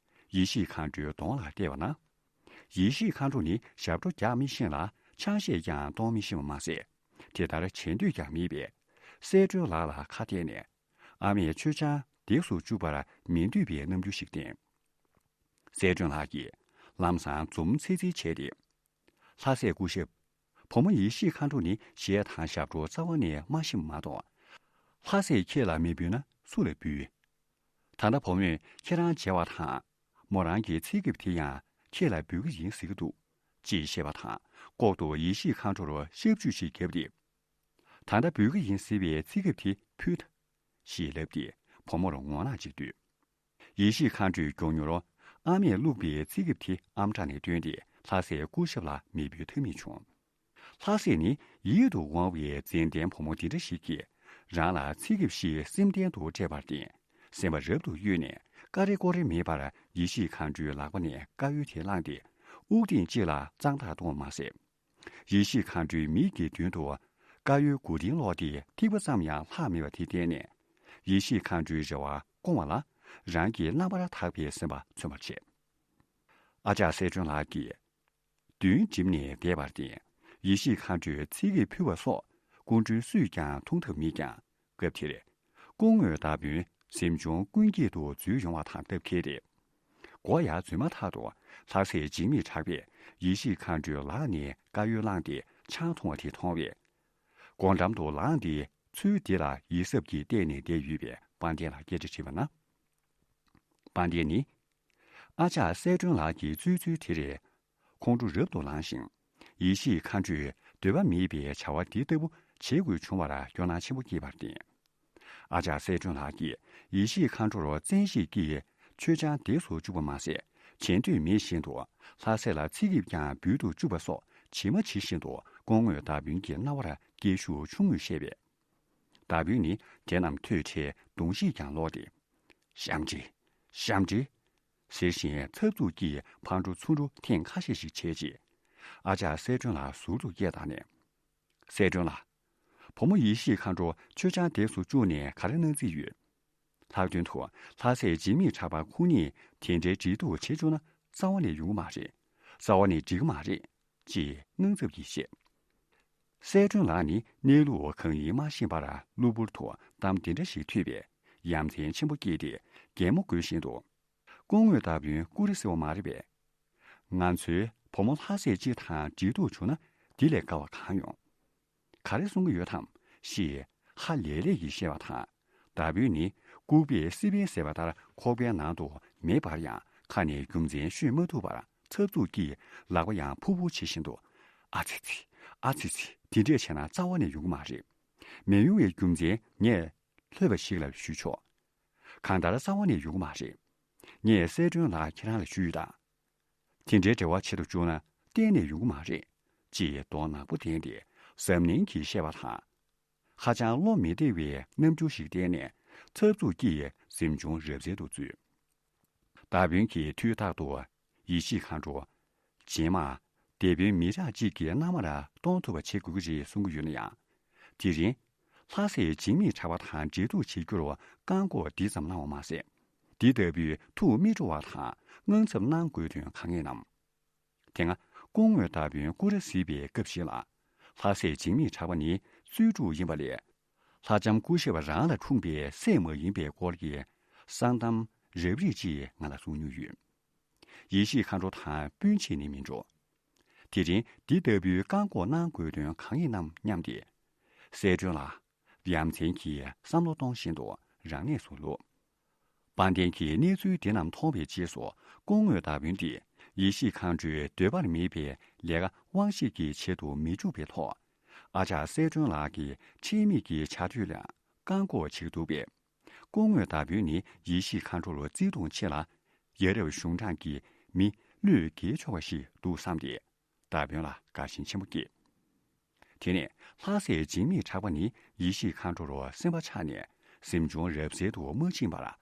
ཡེ་ཤེས་མཁའ་འགྲོའི་གདོང་ལ་བལྟས་པ་ན། ཡེ་ཤེས་མཁའ་འགྲོ་ནི་ཞབས་བྲོ་རྒྱག་མི་ཤེས་ལ་ཆང་བཤད་ཀྱང་གཏོང་མི་ཤེས་པ་མ་ཟད། དེ་ལྟར་བྱེད་འདོད་ཀྱང་མེད་པས། གསལ་སྒྲོན་ལགས་ལ་ཁ་གཏད་ནས། ཨ་མས་མཆོད་ཆང་འདེགས་སུ་བཅུག་པར་མི་འདོད་པའི་རྣམ་འགྱུར་ཞིག་བསྟན། གསལ་སྒྲོན་ལགས་ཀྱིས་ལམ་སང་འཛུམ་ཚིག་ཚིག་བྱས་ཏེ། ལྷ་སྲས་སྐུ་ཞབས། བུ་མོ་ཡེ་ཤེས་མཁའ་འགྲོ་ནི་གཞས་དང་ཞབས་བྲོ་རྩ་བ་ནས་མ་ཤེས་པ་མ་གཏོགས། ལྷ་སྲས་ཁྱེད་ལ་མི་འབུལ་ན་སུ་ལ་འབུལ། ད་ལྟ་བུ་མོས་ཁྱེད་རང་མཇལ་བ་དང་། མོ་རང་གི་ཚེ་སྐྱིད་དེ་ཡང་ཁྱེད་ལ་འབུལ་གྱི་ཡིན་ཟེར་གྱི་འདུག་ཅེས་བཤད་པ་དང་ལྐོག་ཏུ་ཡེ་ཤེས་མཁའ་འགྲོར་ཤབ་གཅུས་ཤིག་བརྒྱབ་སྟེ། ད་ལྟ་འབུལ་གྱི་ཡིན་ཟེར་བའི་ཚེ་སྐྱིད་དེ་ཕུལ་ད། ཞེས་ལབ་སྟེ་བུ་མོར་ངོ་ནག་ཅིག་བསྡུས། ཡེ་ཤེས་མཁའ་འགྲོས་མགྱོགས་མྱུར་ཨ་མས་བླུགས་པའི་ཚེ་སྐྱིད་དེ་ཨམ་ཕྲག་ནས་བཏོན་ཏེ་ལྷ་སྲས་སྐུ་ཞབས་ལ་མི་འབུལ་ཐབས་མེད་བྱུང་། ལྷ་སྲས་ནི་ཡིད་དུ་འོང་བའི་མཛེས་ལྡན་བུ་མོ་འདི་འདྲ་ཞིག་གིས་རང་ལ་ཚེ་སྐྱིད་ཞིག་སེམས་གཏིང་དུ་སྤྲད་པར་བརྟེན། སེམས་པ་རབ་ཏུ་གཡོས་ནས་ཀ་རེ་ཀོ་རེ་མེད་པར་ཡེ་ཤེས་མཁའ་འགྲོའི་ལག་པ་ནས་དཀར་ཡོལ་དེ་བླངས་ཏེ་དབུགས་ཐེངས་གཅིག་ལ་གཙང་ཐག་བཏང་བ་མ་ཟད། ཡེ་ཤེས་མཁའ་འགྲོའི་མིག་གི་མདུན་དུ་དཀར་ཡོལ་མགོ་རྟིང་སློག་སྟེ་ཐིགས་པ་ཙམ་ཡང་ལྷག་མེད་པ་དེ་བསྟན་ནས། ཡེ་ཤེས་མཁའ་འགྲོའི་རེ་བ་སྐོང་བ་ལ་རང་གི་རྣམ་པར་དག་པའི་སེམས་པ་མཚོན་པར་བྱེད། ཨ་ཅག་གསལ་སྒྲོན་ལགས་ཀྱིས་མདུན་འགྲིམས་ནས་བསྡད་པར་བརྟེན་ཡེ་ཤེས་མཁའ་འགྲོས་ཚིག་གིས་ཕུལ་བ་སོགས་སྐུ་མགྲོན་སུས་ཀྱང་འཐུང་ཐབས་མེད་ཀྱང་། སྐབས་དེར་སྐུ་ངོས་མདའ་དཔོན་གཟིམ་ཆུང་ཀུན་སྐྱིད་དུ་འཛུལ་ཡོང་བ་དང་སྟབས་འཁེལ་ཏེ། མགོ་ཡར་འཛུལ་མ་ཐག་ཏུ་ལྷ་སྲས་འཇིགས་མེད་གྲགས་པས་ཡེ་ཤེས་མཁའ་འགྲོའི་ལག་ནས་དཀར་ཡོལ་བླངས་ཏེ་ཆང་འཐུང་བ་དེ་མཐོང་བས། སྒོ་འགྲམ་དུ་ལངས་ཏེ་ཚུལ་འདི་ལ་ཡིད་གཟབ་ཀྱིས་བལྟས་ནས་བསྡད་ཡོད་པའི་དཔལ་ལྡན་ལ་སྐད་ཆ་དྲིས་པ་ན། དཔལ་ལྡན་ནི། ཨ་ཅག་གསལ་སྒྲོན་ལགས་ཀྱི་བཙུད་ཚུལ་དེ་རེད། ཁོང་ཁྲོ་རབ་ཏུ་ལངས་ཤིང་། ཡེ་ཤེས་མཁའ་འགྲོས་འདོད་པ་མེད་པའི་བྱ་བ་འདི་ལྟ་བུ་བྱེད་དགོས་བྱུང་བར་སྐྱོ་སྣང་ཆེན་པོ་སྐྱེས་པར་བརྟེན། ཨ་ཅག་གསལ་སྒྲོན་ལགས་ཀྱིས་ཡེ་ཤེས་མཁའ་འགྲོར་བཙན་ཤེད་ཀྱིས་མཆོད་ཆང་འདེགས་སུ་བཅུག་པ་མ་ཟད། བྱེད་འདོད་མེད་བཞིན་དུ་ལྷ་སྲས་ལ་ཚིག་གིས་ཀྱང་འབུལ་དུ་བཅུག་པ་སོགས་ཇི་མ་ཇི་བཞིན་དུ་སྐུ་ངོས་མདའ་དཔོན་གྱི་རྣ་བར་སྐད་ཤུགས་ཆུང་ངུས་བཤད་པས། མདའ་དཔོན་ནི་དེ་རྣམས་ཐོས་འཕྲལ་གདོང་ཞིག་ཀྱང་ལོག་སྟེ། ཞབས་འདྲེན། ཞབས་འདྲེན། ཟེར་བཞིན་འཚབ་འཚུབ་ཀྱིས་ཕར་འགྲོ་ཚུར་འགྲོ་ཐེངས་ཁ་ཤས་ཤིག་བྱས་རྗེས། ཨ་ཅག་གསལ་སྒྲོན་ལ་ཟུར་དུ་སྐད་བཏང་ནས། གསལ་སྒྲོན་ལགས། བུ་མོ་ཡེ་ཤེས་མཁའ་འགྲོ་མཆོད་ཆང་འདེགས་སུ་བཅུག་ནས་ག་རེ་གནང་རྩིས་ཡོད། ལྷག་དོན་དུ་ལྷ་སྲས་འཇིགས་མེད་གྲགས་པ་ཁོང་གཉིས་དེ་འདྲའི་འབྲེལ་གཏུག་བྱེད་བཅུག་ན་ རྩ་བ་ནས་ཡོང་གི་མ་རེད། རྩ་བ་ནས་འགྲིག་གི་མ་རེད། ཅེས་དངངས་འཚབ་ཀྱིས་བཤད། གསལ་སྒྲོན་ལགས་ནི་གནས་ལུགས་གང་ཡིན་མ་ཤེས་པར་གློ་བུར་དུ་གཏམ་འདི་འདྲ་ཞིག་ཐོས་པས་ཡ་མཚན་ཆེན་པོ་སྐྱེས་ཏེ་གད་མོ་དགོད་བཞིན་དུ། སྐུ་ངོ་དར་དཔོན་ཀུ་རེ་ཟེར་བ་མ་རེད་པས། ང་ཚོའི་བུ་མོ་ལྷ་སྲས་གཅིག་དང་འབྲེལ་གཏུག་བྱུང་ན་འདི་ལས་དགའ་བ་གང་ཡོང་། ག་རེ་གསུང་གི་ཡོད་དམ་ཞེས་ཧ་ལས་ལས་ཀྱིས་བཤད་པ་དང་། དར་དཔོན་ནི་ལྐུགས་པས་སི་པན་ཟེར་བ་ལྟར་ཁོག་པའི་ནང་དུ་མེ་འབར་ཡང་ཁ་ནས་རྒྱུ་མཚན་ཤོད་མ་ཐུབ་པར་འཚབ་འཚུབ་ཀྱིས་ལག་པ་ཡང་ཕུར་ཕུར་བྱེད་བཞིན་དུ། ཨ་ཙི་ཙི། ཨ་ཙི་ཙི། དེ་འདྲས་བྱས་ན་རྩ་བ་ནས་ཡོང་གི་མ་རེད། མི་ཡོང་བའི་རྒྱུ་མཚན་ངས་ལྷོད་པ་ཞིག་ལ་ཞུས་ཆོག་གང་ལྟར་རྩ་བ་ནས་ཡོང་གི་མ་རེད། ངས་གསལ་སྒྲོན་ལགས་ཁྱེད་རང་ལ་ཞུས་ཡོད་ད། དེ་འདྲའི་འབྲེལ་བ་བྱེད་དུ་བཅུག་ན་གཏན་ནས་ཡོང་གི་མ་རེད། ཅེས་མདོག་ནག་པོ་བསྟན་ཏེ་གཟབ་ནན་གྱིས་བཤད་པ་དང་། ཧ་ཅང་བློ་མི་བདེ་བའི་རྣམ་འགྱུར་ཞིག་བསྟན་ནས་འཚབ་འཚུབ་ཀྱིས་གཟིམ་ཆུང་རབ་གསལ་དུ་འཛུལ། དར་དཔོན་གྱིས་དུས་རྟག་ཏུ་ཡེ་ཤེས་མཁའ་འགྲོ། རྗེས་མ་སྡེ་དཔོན་མི་དྲག་ཅིག་གི་མནའ་མར་གཏོང་ཐུབ་པ་བྱེད་དགོས་ཀྱི་རེད་གསུང་གི་ཡོད་ན་ཡང་། དེ་རིང་ལྷ་སྲས་འཇིགས་མེད་གྲགས་པ་དང་འབྲེལ་གཏུག་བྱེད་རྒྱུར་བཀག་འགོག་འདི་ཙམ་གནང་བ་མ་ཟད། འདི་ལྟ་བུའི་ཐུགས་མི་སྤྲོ་བ་དང་དངངས་འཚབ་གནང་དགོས་དོན་གང་ཡིན་ནམ། དེ་སྔ་སྐུ་ངོ་དར་དཔོན་ཀུ་རེ་གཟིགས་པའི་སྐབས་ཤིག་ལ། ལྷ་སྲས་འཇིགས་མེད་གྲགས་པ་ནི་གཙོད་ཕྲུག་ཡིན་པ་ལས། ལྷ་ལྕམ་སྐུ་ཞབས་རང་ལ་འཁྲུངས་པའི་སྲས་མ་ཡིན་པའི་སྐོར་གྱི་གསང་གཏམ་རབ་རིབ་ཅིག་ང་ལ་གསུང་མྱོང་ཡོད། ཡེ་ཤེས་མཁའ་འགྲོ་དང་སྤུན་མཆེད་ནི་མིན་འགྲོ། དེ་རིང་འདི་ལྟ་བུའི་བཀག་འགོག་གནང་དགོས་དོན་གང་ཡིན་ནམ་སྙམ་སྟེ། གསལ་སྒྲོན་ལགས། ཡ་མཚན་གྱིས་བསམ་བློ་གཏོང་བཞིན་དུ་རང་གནས་སུ་ལོག་དཔལ་ལྡན་གྱིས་གནས་ཚུལ་འདི་རྣམས་མཐོང་བའི་རྗེས་སུ་སྐུ་ངོ་དར་དཔོན་འདིས་ཡེ་ཤེས་མཁའ་འགྲོའི་འདོད་པར་མེད་པའི་ལས་ཀ་དབང་ཤེད་ཀྱི་ཆེད་དུ་མི་འཇུག་པའི་ཐོག་ཨ་ཅག་གསལ་སྒྲོན་ལགས་ཀྱི་ཁྲེལ་མེད་ཀྱི་བྱ་སྤྱོད་ལ་བཀག་འགོག་བྱེད་ཀྱི་འདུག་པས། སྐུ་ངོ་དར་དཔོན་ནི་ཡེ་ཤེས་མཁའ་འགྲོ་ལ་བརྩེ་དུང་ཆེ་ལ། ཡ་རབས་གཞུང་དྲང་གི་མི་བློས་འགེལ་ཆོག་པ་ཞིག་འདུག་བསམ་སྟེ། དར་དཔོན་ལ་དགའ་ཞེན་ཆེན་པོ་སྐྱེས། དེ་ནས་ལྷ་སྲས་འཇིགས་མེད་གྲགས་པ་ནི་ཡེ་ཤེས་མཁའ་འགྲོ་རུ་སེམས་པ་ཆགས་ནས་གཟིམ་ཆུང་རབ་གསལ་དུ་མ་ཕྱིན་པར་ལྷ་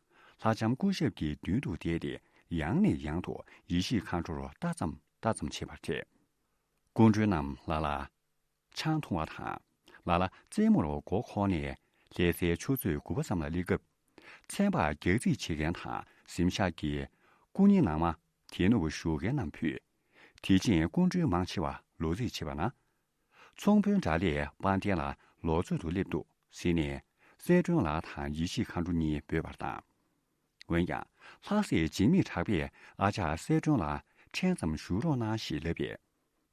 ལྕམ་སྐུ་ཞབས་ཀྱི་མདུན་དུ་བསྡད་དེ་ཡང་ནས་ཡང་དུ་ཡེ་ཤེས་མཁའ་འགྲོ་རུ་ལྟ་ཙམ་ལྟ་ཙམ་བྱེད་པར་ཐལ། སྐུ་མགྲོན་རྣམས་ལ་ལ་ཆང་འཐུང་བ་དང་། ལ་ལ་རྩེད་མོར་མགོ་འཁོར་ནས་ལྷ་སའི་ཆུ་ཚོད་དགུ་པ་ཙམ་ལ་སླེབས་སྐབས། ཚན་པར་རྒྱག་རྩིས་བྱེད་མཁན་དང་གཟིམ་ཤག་གི་སྐུ་ཉིད་ནང་མ་དེ་ནུབ་བཞུགས་མཁན་རྣམས་ཕུད། དེ་རྗེས་སྐུ་མགྲོན་མང་ཆེ་བ་ལོ་རྩིས་བྱེད་པ་ན། ཚོང་དཔོན་དགྲ་ལྷས་དཔལ་ལྡན་ལ་ལོ་ཚོད་དུ་སླེབས་འདུག་ཟེར་ནས་གསལ་སྒྲོན་ལགས་དང་ཡེ་ཤེས་མཁའ་འགྲོ་གཉིས་འབོད་པར་བཏང་། འོན་ཀྱང་ལྷ་སྲས་འཇིགས་མེད་གྲགས་པས་ཨ་ཅག་གསལ་སྒྲོན་ལ་ཕྲན་ཙམ་བཞུགས་རོགས་གནང་ཞེས་ལབ་པས།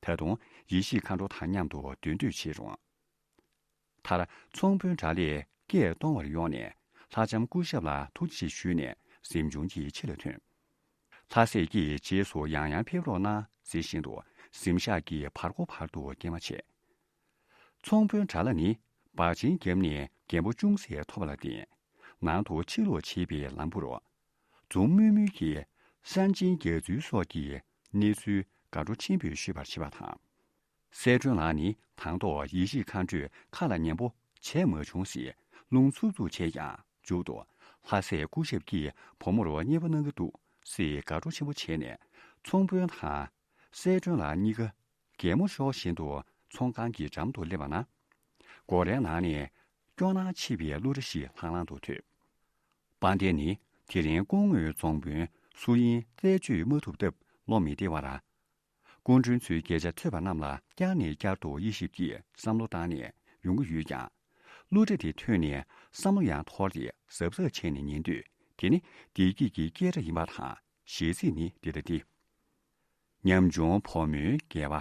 ད་དུང་ཡེ་ཤེས་མཁའ་འགྲོ་དང་མཉམ་དུ་སྡོད་འདོད་བྱས་རུང་། མཐར་ཚོང་དཔོན་དགྲ་ལྷས་སྐད་གཏོང་བར་ཡོང་ནས་ལྷ་ལྕམ་སྐུ་ཞབས་ལ་ཐུགས་རྗེ་ཆེ་ཞུས་ནས་གཟིམ་ཆུང་གི་ཕྱི་ལ་ཐོན། ལྷ་སྲས་ཀྱིས་རྗེས་སུ་ཡང་ཡང་ཕེབས་རོགས་གནང་ཟེར་བཞིན་དུ་གཟིམ་ཤག་གི་བར་སྐོར་བར་དུ་སྐྱེལ་མ་བྱས། ཚོང་དཔོན་དགྲ་ལྷ་ནི་བག་ཆེན་བརྒྱབ་ནས་རྒན་པོ་ཅུང་ཟད་ཐོབ་པ་ལ་བརྟེན། ནང་དུ་ཕྱིར་ལོག་བྱེད་པའི་ལམ་བུར། འཛུམ་དམུལ་དམུལ་གྱིས་གསར་སྦྱིན་རྒྱག་ཚུལ་སོགས་ཀྱི་གནས་ཚུལ་དགའ་སྤྲོ་ཆེན་པོས་ཤོད་པར་བྱེད་པ་དང་། གསལ་སྒྲོན་ལགས་ནི་དང་ཐོག་ཡེ་ཤེས་མཁའ་འགྲོས་ཁ་ལ་ཉན་པོ་བྱས་མ་བྱུང་ཟེར་རླུང་འཚུབ་འཚུབ་བྱས་ཀྱང་མཇུག་ཏུ་ལྷ་སྲས་སྐུ་ཞབས་ཀྱིས་བུ་མོར་མཉེས་པོ་གནང་གི་འདུག་ཟེར་དགའ་སྤྲོ་ཆེན་པོ་བྱས་ནས་ཚོང་དཔོན་དང་གསལ་སྒྲོན་ལགས་གཉིས་ཀ་གད་མོ་ཤོར་བཞིན་དུ་ཚོང་ཁང་གི་འགྲམ་དུ་སླེབས་པ་ན། སྒོ་རའི་ནང་ནས་སྐྱོ་སྣང་མཆེད་པའི་གླུ་སྒྲ་ཞིག་ལྷང་ལྷང་དུ་ཐོས། དཔལ་ལྡན་ནི་དེ་རིང་སྐུ་ངོའི་རྫོང་དཔོན་སུ་ཡིན་རྩད་གཅོད་མ་ཐུབ་སྟབས་བློ་མི་བདེ་བར། སྐུ་མགྲོན་ཚོའི་སྐད་ཆ་ཐོས་པ་རྣམས་ལ་བསྐྱར་ནས་བསྐྱར་དུ་དབྱེ་ཞིབ་ཀྱིས་བསམ་བློ་བཏང་ནས་ཡོང་གི་ཡོད་ཀྱང་། གླུ་སྒྲ་དེ་ཐོས་ནས་བསམ་བློ་ཡང་འཐོར་ཏེ་གཟབ་གཟབ་བྱས་ནས་ཉན་དུས་དེ་ནི་བདེ་སྐྱིད་ཀྱི་སྐད་སྒྲ་ཡིན་པ་དང་གཞས་ཚིག་ནི་འདི་ལྟ་སྟེ། ཉམ་ཆུང་བུ་མོའི་དགེ་བ་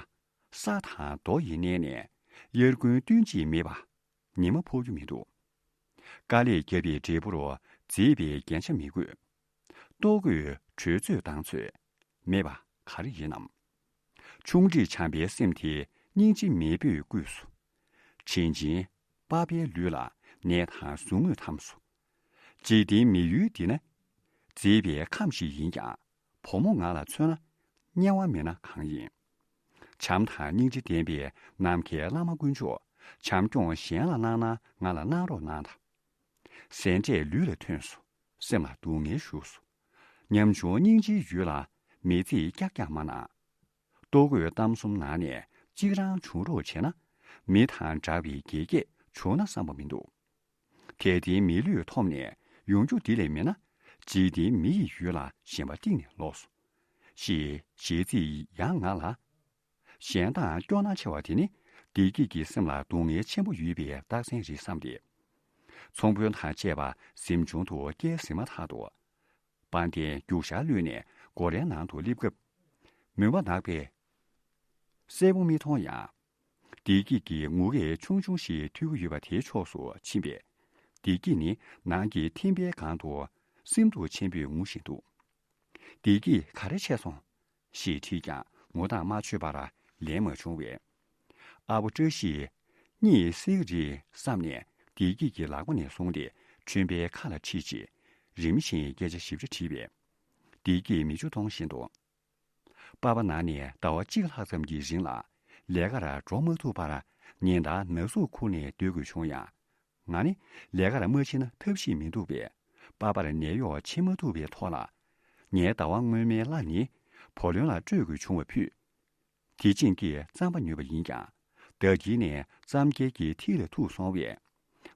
ས་དང་རྡོ་ཡི་གནས་ནས་དབྱར་དགུན་སྟོན་དཔྱིད་མེད་པ། ཉི་མ་ཕོག་རྒྱུ་མི་འདུག་དཀའ་ལས་བརྒྱབ་པའི་འབྲས་བུར་མཛེས་པའི་རྒྱན་ཆ་མི་དགོས། ལྟོ་གོས་དྲོད་ཚོད་བཏང་ཚོད་མེད་པ་ག་རེ་ཡིན་ནམ། ཆུང་འདྲིས་བྱམས་པའི་སེམས་དེ་སྙིང་རྗེ་མེས་པོས་བརྐུས་སོ། དྲིན་ཆེན་པ་ཕའི་ལུས་ལ་ནད་དང་ཟུག་རྔུས་འཐམས་སོ། འཇིག་རྟེན་མི་ཡུལ་འདི་ན་མཛེས་པའི་ཁམས་ཤིག་ཡིན་ཀྱང་བུ་མོ་ང་ལ་མཚོན་ན་དམྱལ་བ་མིན་ན་གང་ཡིན། བྱམས་དང་སྙིང་རྗེ་ལྡན་པའི་ནམ་མཁའི་བླ་མ་དཀོན་མཆོག་བྱམས་སྐྱོང་གཞན་ལ་གནང་ན་ང་ལ་གནང་རོགས་གནང་དང་། ཟན་འབྲས་ལུས་ལ་ཐོན་སོ། སེམས་ལ་སྡུག་བསྔལ་ཞུགས་སོ། ཉམ་ཆུང་སྙིང་རྗེའི་ཡུལ་ལ་མི་ཚེ་ཀྱག་ཀྱག་མ་གནང་། ལྟོ་གོས་གཏམ་གསུམ་ནང་ནས་གཅིག་རང་བྱུང་རོགས་བྱས་ན། མི་དང་འདྲ་བའི་དགེ་རྒྱས་བྱུང་ན་བསམ་པ་མི་འདུག་དད་ལྡན་མི་ལུས་ཐོབ་ནས་ཡོང་རྒྱུ་འདི་ལས་མེད་ན། འཇིག་རྟེན་མི་ཡི་ཡུལ་ལ་ཞེན་པ་གཏིང་ནས་ལོག་སོ། ཞེས་ཞལ་གཟིགས་ཡང་ང་ལ། གཞན་དང་སྐྱོ་སྣང་ཆེ་བ་དེ་ནི་བདེ་སྐྱིད་ཀྱི་སེམས་ལ་སྡུག་བསྔལ་ཆེན་པོ་ཡོད་པའི་རྟགས་མཚན་རེད་བསམ་སྟེ། ཚོང་དཔོན་དང་བཅས་པ་གཟིམ་ཆུང་དུ་བསྐྱལ་ཟིན་མ་ཐག་ཏུ། དཔལ་ལྡན་རྒྱུག་ཤར་གློད་ནས་སྒོ་རའི་ནང་དུ་སླེབས་སྐབས། མུན་པ་ནག་པས་གསལ་པོ་མི་མཐོང་ཡང་། བདེ་སྐྱིད་ཀྱི་ངུ་སྐད་ཆུང་ཆུང་ཞིག་ཐོས་ཀྱི་ཡོད་པ་དེའི་ཕྱོགས་སུ་ཕྱིན་པས། བདེ་སྐྱིད་ནི་ནང་གི་ཐིམ་པའི་སྒང་དུ་སིམ་དུ་ཕྱིན་པའི་ངུ་བཞིན་འདུག་བདེ་སྐྱིད་ག་རེ་བྱས་སོང་ཞེས་དྲིས་ཀྱང་ངུ་སྟངས་མ་ཆོད་པར་ལན་མ་བྱུང་བས། ཨ་བོ་བཀྲ་ཤིས་གཉིད་སད་ཀྱི་རེད་བསམ་ནས་བདེ་སྐྱིད་ཀྱི་ལག་པ་ནས་བཟུང་སྟེ་ཁྲོན་པའི་ཁ་ལ་ཁྲིད་རྗེས་རིམ་བཞིན་སྐད་ཆ་ཞིབ་ཕྲ་དྲིས་པས། བདེ་སྐྱིད་མིག་ཆུ་གཏོང་བཞིན་དུ། པ་ཕ་ན་ནས་ཟླ་བ་གཅིག་ལྷག་ཙམ་གྱི་རིང་ལ་ལས་ཀར་འགྲོ་མ་ཐུབ་པར་ཉིན་ལྟར་ན་ཟུག་ཁུར་ནས་སྡོད་དགོས་བྱུང་ཡང་། ང་ནི་ལས་ཀར་མ་ཕྱིན་ན་ཐབས་ཤེས་མི་འདུག་པས། པ་ཕར་ནད་གཡོག་བྱེད་མ་ཐུབ་པའི་ཐོག་ལ། ངའི་ཟླ་བ་སྔོན་མའི་གླ་ནི་བུ་ལོན་ལ་སྤྲོད་དགོས་བྱུང་བ་ཕུད། དེ་ཕྱིན་གྱིས་རྩམ་པ་ཉོས་པ་ཡིན་ཀྱང་། ཟླ་དཀྱིལ་ནས་རྩམ་སྐྱེལ་གྱི་ཐིག་ལེ་ཐུག་སོང་བས།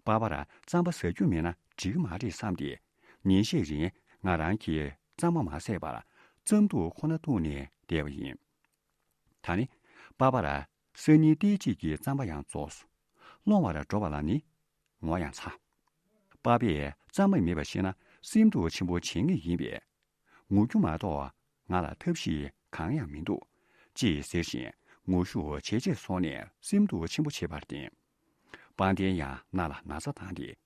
པ་ཕར་རྩམ་པ་ཟ་རྒྱུ་མེད་ན་འགྲིག་གི་མ་རེད་བསམ་སྟེ། ཉིན་ཤས་རིང་ང་རང་གིས་རྩམ་པ་མ་བཟས་པར་རྩམ་ཐུག་ཁོ་ན་བཏུངས་ནས་བསྡད་པ་ཡིན། ད་ནི་པ་ཕར་སང་ཉིན་ཏིལ་གཅིག་གི་རྩམ་པ་ཡང་རྫོགས་སོ། སློང་བར་འགྲོ་བ་ལ་ནི་ངོ་ཡང་ཚ། པ་ཕས་རྩམ་པ་མེད་པ་ཤེས་ན་སེམས་སྡུག་ཆེན་པོ་བྱེད་ངེས་ཡིན་པས། ངུ་རྒྱུ་མ་གཏོགས་ང་ལ་ཐབས་ཤེས་གང་ཡང་མི་འདུག་ཅེས་ཟེར་བཞིན་ངུ་ཤུགས་ཇེ་ཆེར་སོང་ནས་སེམས་སྡུག་ཆེན་པོ་བྱེད་པར་བརྟེན། དཔལ་ལྡན་ཡང་རྣ་ལ་ན་ཚ་བཏང་སྟེ།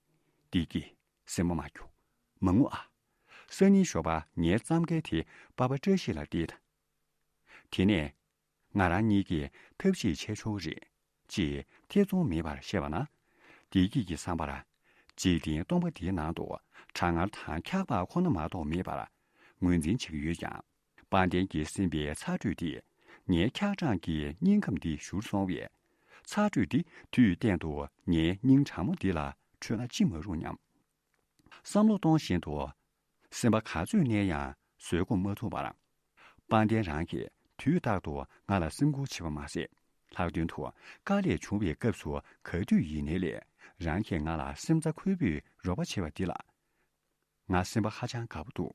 བདེ་སྐྱིད། སེམས་པ་མ་སྐྱོ། མ་ངུ་ཨ། སང་ཉིན་ཞོགས་པ་ངའི་རྩམ་སྐལ་དེ་པ་ཕ་བཀྲ་ཤིས་ལ་སྟེར་དང་། དེ་ནས། ང་རང་གཉིས་ཀྱིས་ཐབས་ཤེས་བྱས་ཆོག་གི་རེད། ཅེས་ཐེ་ཚོམ་མེད་པར་བཤད་པ་ན། བདེ་སྐྱིད་ཀྱི་བསམ་པར། འཇིག་རྟེན་སྟོང་པ་འདིའི་ནང་དུ་གྲང་ངར་དང་འཁྱག་པ་ཁོ་ན་མ་གཏོགས་མེད་པར་ངོས་འཛིན་བྱེད་ཀྱི་ཡོད་ཀྱང་། དཔལ་ལྡན་གྱིས་ཟིན་པའི་ཚ་དྲོད་འདིས་ངའི་འཁྱག་གྲང་གི་སྙིང་ཁམས་འདི་བཞུར་སོང་བས། ཚ་དྲོད་འདི་དུས་གཏན་དུ་ངའི་སྙིང་གྲང་མོ་འདི་ལ་འཕྲོད་ན་ཅི་མ་རུང་སྙམ། བསམ་བློ་གཏོང་བཞིན་དུ། སེམས་པ་ག་ཚོད་གནས་ཡང་བཟོད་སྒོམ་མ་ཐུབ་པར། དཔལ་ལྡན་རང་གིས་དུས་རྟག་ཏུ་ང་ལ་སེམས་ཁུར་བྱེད་པ་མ་ཟད། ལྷག་དོན་དུ་དཀའ་ལས་བྱུང་བའི་སྐབས་སུ་ག་དུས་ཡིན་ནའི་ལས་རང་གིས་ང་ལ་སེམས་རྩ་འཁོལ་པོས་རོགས་པ་བྱས་པ་འདི་ལ། ང་སེམས་པ་ཧ་ཅང་དགའ་པོ་འདུག་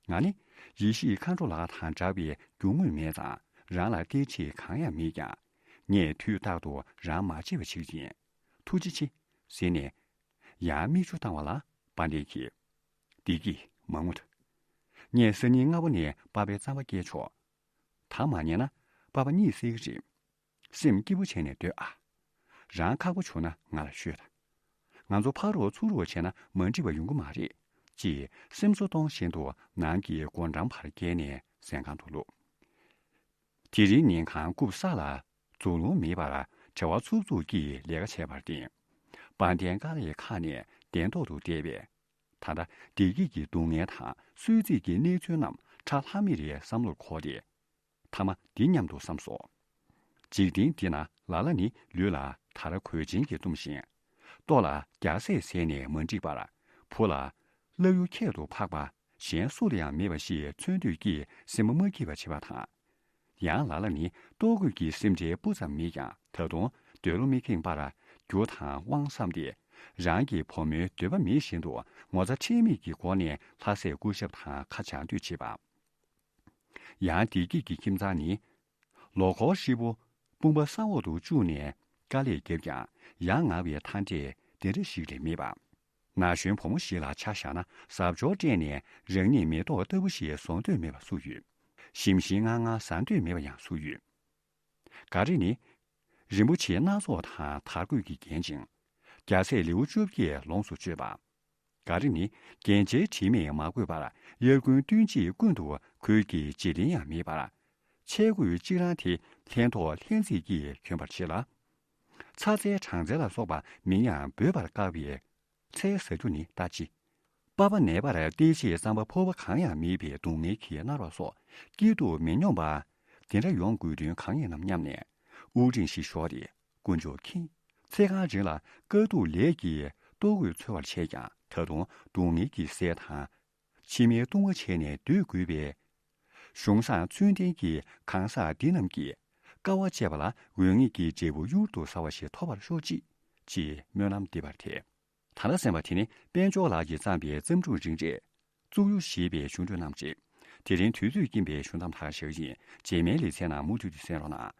ང་ནི་ཡེ་ཤེས་མཁའ་འགྲོ་ལགས་དང་འདྲ་བའི་རྒྱུ་དངོས་མེད་ཙང་རང་ལ་བརྟེན་ཆེད་གང་ཡང་མེད་ཀྱང་། ངས་དུས་རྟག་ཏུ་རང་མ་བརྗེད་པ་ཞིག་ཡིན། ཐུགས་རྗེ་ཆེ། ཟེར་ནས། ཡང་མིག་ཆུ་བཏང་བ་ལ་དཔལ་ལྡན་གྱིས། བདེ་སྐྱིད་མ་ངུ་ད། ངས་སང་ཉིན་སྔ་པོ་ནས་པ་ཕའི་རྩམ་པ་སྐྱེལ་ཆོག་ད་མ་ཉལ་ན་པ་ཕ་གཉིད་སད་ཀྱི་རེད། སེམས་སྐྱིད་པོ་བྱས་ནས་སྡོད་ཨ། རང་ཁག་པོ་བྱུང་ན་ང་ལ་ཤོད་ད། ང་ཚོ་ཕ་རོགས་ཚུར་རོགས་བྱས་ན་མ་འགྲིག་པ་ཡོང་གི་མ་རེད། ཅེས་སེམས་གསོ་གཏོང་བཞིན་དུ་ནང་གི་སྒོ་འགྲམ་བར་བསྐྱལ་ནས་གཟན་ཁང་དུ་ལོག་དེ་རིང་ཉིན་གང་རྐུབ་ས་ལ་འཛུགས་ལོང་མེད་པར་བྲེལ་བ་འཚུབ་འཚུབ་ཀྱིས་ལས་ཀ་བྱས་པར་བརྟེན། དཔལ་ལྡན་དཀའ་ལས་ཁག་ནས་གདན་ཐོག་ཏུ་བསྡད་པས། ད་ལྟ་བདེ་སྐྱིད་ཀྱི་སྡུག་བསྔལ་དང་གསོད་རྩིས་ཀྱི་གནས་ཚུལ་རྣམས་ཁྲ་ལྷམ་མེར་བསམ་བློར་འཁོར་ཏེ། མཐའ་མ་འདི་སྙམ་དུ་བསམ་སོ། འཇིག་རྟེན་འདི་ན་ལ་ལ་ནི་ལུས་ལ་དར་གོས་ཆེན་གྱིས་བཏུམ་ཞིང་། ལྟོ་ལ་རྒྱ་སེ་ཟས་ནས་མ་འགྲིག་པར། བུ་ལ་བླ་གཡུ་ཁྱད་དུ་འཕགས་པ་གཞན་སུ་ལ་ཡང་མེད་པ་ཞིག་འཚོལ་འདོད་ཀྱི་སེམས་མ་སྐྱིད་པ་བྱེད་པ་དང་། ཡང་ལ་ལ་ནི་ལྟོ་གོས་ཀྱི་སེམས་ཁྲལ་སྤུ་ཙམ་མེད་ཀྱང་ད་དུང་འདོད་བློ་མི་ཁེངས་པར་རྒྱུ་དང་དབང་བསམ་སྟེ། རང་གི་བུ་མོའི་འདོད་པ་མེད་བཞིན་དུ་ངོ་ཚ་ཁྲེལ་མེད་ཀྱི་སྒོ་ནས་ལྷ་སྲས་སྐུ་ཞབས་དང་ཁ་བྱང་འདོད་བྱེད་པ། ཡང་བདེ་སྐྱིད་ཀྱི་ཁྱིམ་ཚང་ནི། ལོ་འཁོར་ཧྲིལ་པོ་དཔུང་པ་ས་འོག་ཏུ་བཅུག་ནས་དཀའ་ལས་བརྒྱབ་ཀྱང་ཡ་ང་བའི་མཐའ་འབྲས་དེ་འདྲ་ཞིག་ལས་མེད་པ། ན་གཞོན་བུ་མོ་ཞིག་ལ་ཆ་བཞག་ན་གཟབ་མཆོར་སྤྲས་ནས་རང་ཉིད་མེ་ཏོག་ལྟ་བུ་ཞིག་བཟོ་འདོད་མེད་པ་སུ་ཡོད། ཞིམ་ཞིམ་མངར་མངར་ཟ་འདོད་མེད་པ་ཡང་སུ་ཡོད། ག་རེ་ནི། རིན་པོ་ཆེ་སྣ་ཚོགས་དང་དར་གོས་ཀྱིས་བརྒྱན་ཅིང་། རྒྱ་ཚད་ལེའུ་བཅོ་བརྒྱད་ལོངས་སུ་སྤྱོད་པ། ག་རེ་ནི། རྒྱན་ཆའི་དྲི་མས་མ་གོས་པར་དབྱར་དགུན་སྟོན་དཔྱིད་ཀུན་ཏུ་གོས་ཀྱི་བརྗེ་ལེན་ཡང་མེད་པར། ཆས་གོས་གཅིག་རང་དེ་ལྷན་ཐོག་ལྷན་རྫས་ཀྱིས་གྱོན་པར་བྱེད་ལ། ཚ་ཚའི་གྲང་ཚལ་ལ་སོགས་པ་མིང་ཡང་འབོད་པར་དཀའ་བའི་ཚལ་ཟ་རྒྱུ་ནི་ལྟ་ཅི། པ་ཕ་ནད་པར་བལྟས་རྗེས་རྩམ་པ་ཕོར་པ་གང་ཡང་མེད་པའི་སྡུག་བསྔལ་གྱིས་མནར་བ་སོགས་སྐྱིད་སྡུག་མི་སྙོམས་པ་དེ་འདྲ་ཡོང་དགོས་དོན་གང་ཡིན་ནམ་སྙམ་ནས་དབུགས་རིང་ཞིག་ཤོར་ཏེ་དཀོན་མཆོག་མཁྱེན། ཚེ་གང་རིང་ལ་དཀའ་སྡུག་ལས་ཀྱིས་ལྟོ་གོས་འཚོལ་བར་བྱས་ཀྱང་ད་དུང་སྡུག་བསྔལ་གྱི་ཟས་དང་། ཕྱི་མའི་ལྟུང་བ་བྱས་ནས་སྡོད་དགོས་པས། གཞུང་བཟང་ཚུལ་ལྡན་གྱི་གང་ཟག་འདི་རྣམས་ཀྱིས་དཀའ་བ་སྤྱད་པ་ལ་འོད་ལྔ་གི་འབྲས་བུ་གཡུར་དུ་ཟ་བ་ཞིག་ཐོབ་པར་ཤོག་ཅིག་ཅེས་སྨོན་ལམ་འདེབས་པར་ཐལ། ད་ལྟ་གསན་པ་དེ་ནི་དཔལ་འབྱོར་ལགས་ཀྱིས་བརྩམས་པའི་བརྩམས་སྒྲུང་རིང་རེད། གཙུག་གཡུ་ཞེས་པའི་གཞུང་འགྲོས་རྣམས་རེད། དེ་རིང་དུས་ཚོད་རྐྱེན་པས་ཤོག་གྲངས་ཐག་བཞག་ཅིང་རྗེས་མའི་ལེ་ཚན་ནང་མུ་མཐུད་དུ་གསན་རོགས་གནང་